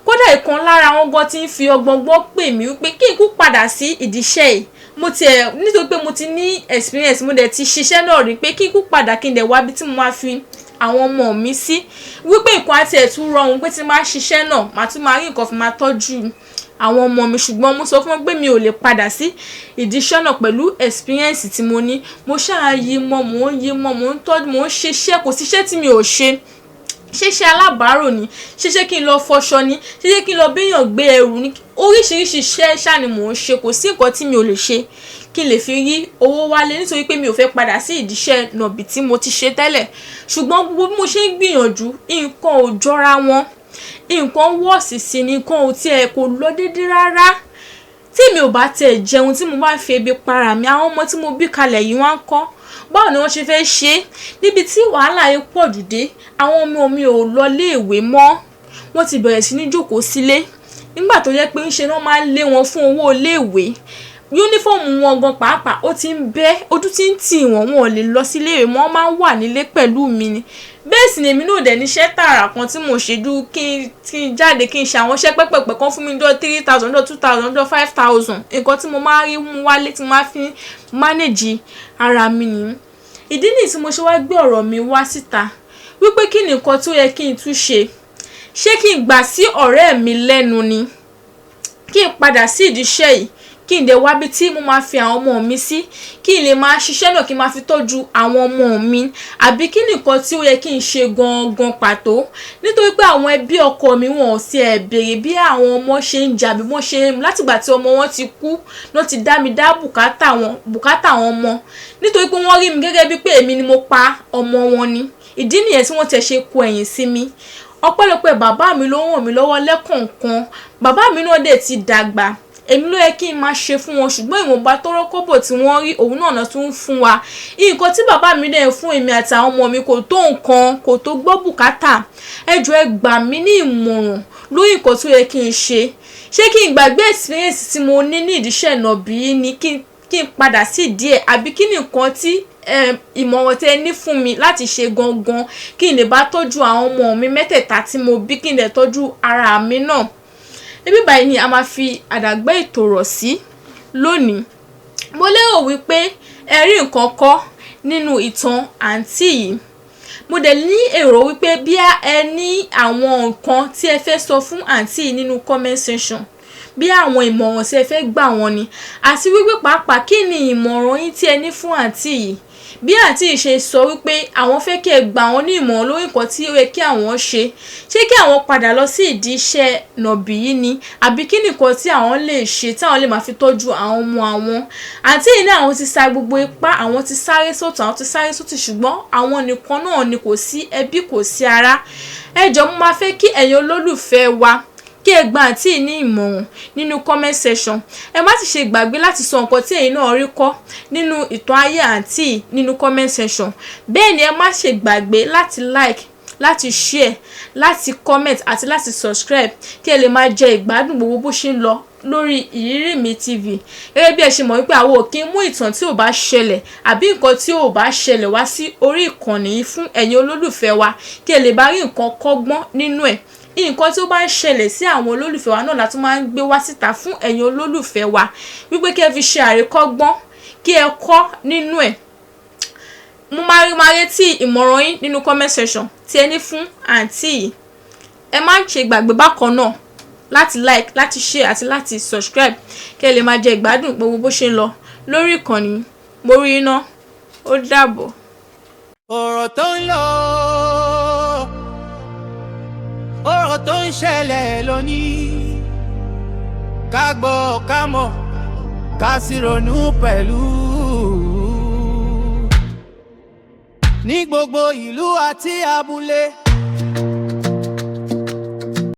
Kódà ìkan lára wọn gan ti ń fi ọgbọ́ngbọ́n pè mí wípé kí n kú padà sí ìdíṣẹ́ yìí. Mo tiẹ̀ nítorí pé mo ti ní experience, mo dẹ̀ ti ṣiṣẹ́ náà rí, pé kí n kú padà, kí n dẹ̀ wá bí tí mo máa fi àwọn ọmọ mi sí, wípé nǹkan àti ẹ̀ tún rọrùn, pé tí n bá ṣiṣẹ́ náà, màá tún máa rí nǹkan fi máa tọ́jú àwọn ọmọ mi. Ṣùgbọ́n mo sọ fún wọn pé mi ò lè padà sí ìdí iṣẹ́ náà pẹ̀lú experience tí mo ní. Mo ṣáà yí mọ́, mò ń yí mọ́, mò ń tọ́jú, mò ń ṣiṣẹ́. Kò síṣẹ́ tí mi ò ṣe. Ṣíṣe alábàárò ni, ṣíṣe kí n lọ fọṣọ ni, ṣíṣe kí n lọ béèyàn gbé ẹrù ni, oríṣiríṣi iṣẹ́ ṣá ni mò ń ṣe. Kò sí nǹkan tí mi ò lè ṣe kí n lè fi rí owó wálé, nítorí pé mi ò fẹ́ padà sí ìdíṣẹ́ nàbì tí mo ti ṣe tẹ́lẹ̀. Ṣùgbọ́n gbogbo bí mo ṣe ń gbìyànjú, nǹkan ò jọra wọn, nǹkan worse sí ni, nǹkan ò tiẹ̀ kò lọ déédé rárá. Tí mi ò bá tiẹ̀ jẹun, tí mo bá fi ebi para mi, àwọn ọmọ tí mo bí kalẹ̀ yìí, wọ́n á kọ́ báwo ni wọ́n ṣe fẹ́ ṣe é? Níbi tí wàhálà yìí pọ̀ jù dé, àwọn ọmọ mi ò lọ iléèwé mọ́, wọ́n ti bẹ̀rẹ̀ sí ní jókòó sílé, nígbà tó jẹ́ pé ńṣe ni wọ́n máa ń lé wọn fún owó iléèwé. Uniform wọn gan pàápàá, ó ti ń bẹ́, ojú ti ń tì wọ́n, wọn ò lè lọ sí iléèwé mọ́, wọ́n máa ń wà nílé pẹ̀lú mi ni. Bẹ́ẹ̀ sì ni èmi náà dẹ̀ níṣẹ́ tààrà kan tí mò ń ṣe ju kí n jáde, kí n ṣe àwọn iṣẹ́ pẹ́pẹ̀pẹ́ kan fún mi dọ́ 3,000, dọ́ 2,000, dọ́ 5,000. Nǹkan tí mo máa ń rí mú wálé tí mo máa fi manage ara mi nìyí. Ìdí nìyí tí mo ṣe wá gbé ọ̀rọ̀ mi wá síta wípé kí ni nǹkan tó yẹ kí n tún ṣe? Ṣé kí n gbà sí ọ̀rẹ́ mi lẹ́nu ni, kí n padà sí ìdí iṣẹ́ yìí, kí n dẹ̀ wá bí tí mo máa fi àwọn ọmọ mi sí, kí n lè máa ṣiṣẹ́ náà, kí n máa fi tọ́jú àwọn ọmọ mi, àbí kí ni nǹkan tí ó yẹ kí n ṣe gangan pàtó? Nítorí pé àwọn ẹbí ọkọ mi, wọn ò sí ẹ̀ béèrè bí àwọn ọmọ ṣe ń jà, bí wọ́n ṣe ń. Látìgbà tí ọmọ wọn ti kú ló ti dá mi dá bùkátà wọn, bùkátà àwọn ọmọ, nítorí pé wọ́n rí mi gẹ́gẹ́ bí pé èmi ni mo pa ọmọ wọn ni. Ìdí nìyẹn tí wọ́n tẹ̀ ṣe kọ ẹ̀yìn sí mi. Ọpẹ́lọpẹ́ bàbá mi ló ràn mí lọ́wọ́ lẹ́kọ̀ọ̀kan. Bàbá mi náà dẹ̀ ti dàgbà, èmi ló yẹ kí n máa ṣe fún wọn, ṣùgbọ́n ìwọ̀nba tọ́rọ́ kọ́bọ̀ tí wọ́n rí, òun náà náà tún ń fún wa. Nǹkan tí bàbá mi dẹ̀ ń fún èmi àti àwọn ọmọ mi kò tó nǹkan, kò tó gbọ́ bùkátà. Ẹ jọ̀ọ́, ẹ gbà mí ní ìmọ̀ràn lórí nǹkan tó yẹ kí n ṣe. Ṣé kí n gbàgbé experience tí mo ní ní ìdíṣẹ́ nàbí ni, kí n padà sí díẹ̀, àbí kí ni nǹkan tí ìmọ̀ràn tí ẹ ní fún mi láti ṣe gangan, kí n lè bá tọ́jú àwọn ọmọ mi mẹ́tẹ̀ẹ̀ta tí mo bí, kí n lè tọ́jú ara mi náà? Ibi báyìí ni a máa fi àdàgbé ètò rọ̀ sí lónìí. Mo lérò wípé ẹ rí nǹkan kọ́ nínú ìtàn àǹtí yìí. Mo dẹ̀ ní èrò wípé bí ẹ ní àwọn nǹkan tí ẹ fẹ́ sọ fún àǹtí yìí nínú comment section, bí àwọn ìmọ̀ràn tí ẹ fẹ́ gbà wọ́n ni, àti wípé pàápàá, kí ni ìmọ̀ràn yín tí ẹ ní fún àǹtí yìí? Bí àǹtí yìí ṣe sọ wípé àwọn fẹ́ kí ẹ gbà wọ́n ní ìmọ̀ràn lórí nǹkan tí ó yẹ kí àwọn ṣe, ṣé kí àwọn padà lọ sí ìdí iṣẹ́ nàbì yìí ni, àbí kí nìkan tí àwọn lè ṣe tí àwọn lè máa fi tọ́jú àwọn ọmọ àwọn? Àǹtí yìí ní àwọn ti sa gbogbo ipá, àwọn ti sáré sọ́tùn, àwọn ti sáré sósì, ṣùgbọ́n àwọn nìkan náà ni, kò sí ẹbí, kò sí ará. Ẹ jọ̀ọ́, mo máa fẹ́ kí ẹ̀yin olólùfẹ́ wa kí ẹ gba àǹtí yìí ní ìmọ̀ràn nínú comment section. Ẹ má sì ṣe gbàgbé láti sọ nǹkan tí ẹ̀yin náà rí kọ́ nínú ìtàn ayé àǹtí yìí nínú comment section. Bẹ́ẹ̀ ni, ẹ má ṣe gbàgbé láti like, láti share, láti comment àti láti subscribe, kí ẹ lè máa jẹ ìgbádùn gbogbo bó ṣe ń lọ. Lórí Ìrírí Mi TV, gẹ́gẹ́ bí ẹ ṣe mọ̀ wípé àwọn ò kí ń mú ìtàn tí ò bá ṣẹlẹ̀ àbí nǹkan tí ò bá ṣẹlẹ̀ wá sí orí ìkànnì yìí fún ẹ̀yin olólùfẹ́ wa, kí ẹ lè bá rí nǹkan kọ́gbọ́n nínú ẹ̀. Nǹkan tí ó bá ń ṣẹlẹ̀ sí àwọn olólùfẹ́ wa náà la tún máa ń gbé wá síta fún ẹ̀yin olólùfẹ́ wa, wípé kí ẹ fi ṣe àríkọ́gbọ́n, kí ẹ kọ́ nínú ẹ̀. Mo máa retí ìmọ̀ràn yín nínú comment section tí ẹ ní fún àǹtí yìí. Ẹ má ṣe gbàgbé bákan náà láti like, láti share àti láti subscribe, kí ẹ lè máa jẹ ìgbádùn gbogbo bó ṣe ń lọ lórí ìkànnì. Mo rí iná, ó dàbọ̀. Ọ̀rọ̀ tó ń lọ, ọ̀rọ̀ tó ń ṣẹlẹ̀ lónìí, ká gbọ́, ká mọ̀, ká sì ronú pẹ̀lú. Ní gbogbo ìlú àti abúlé.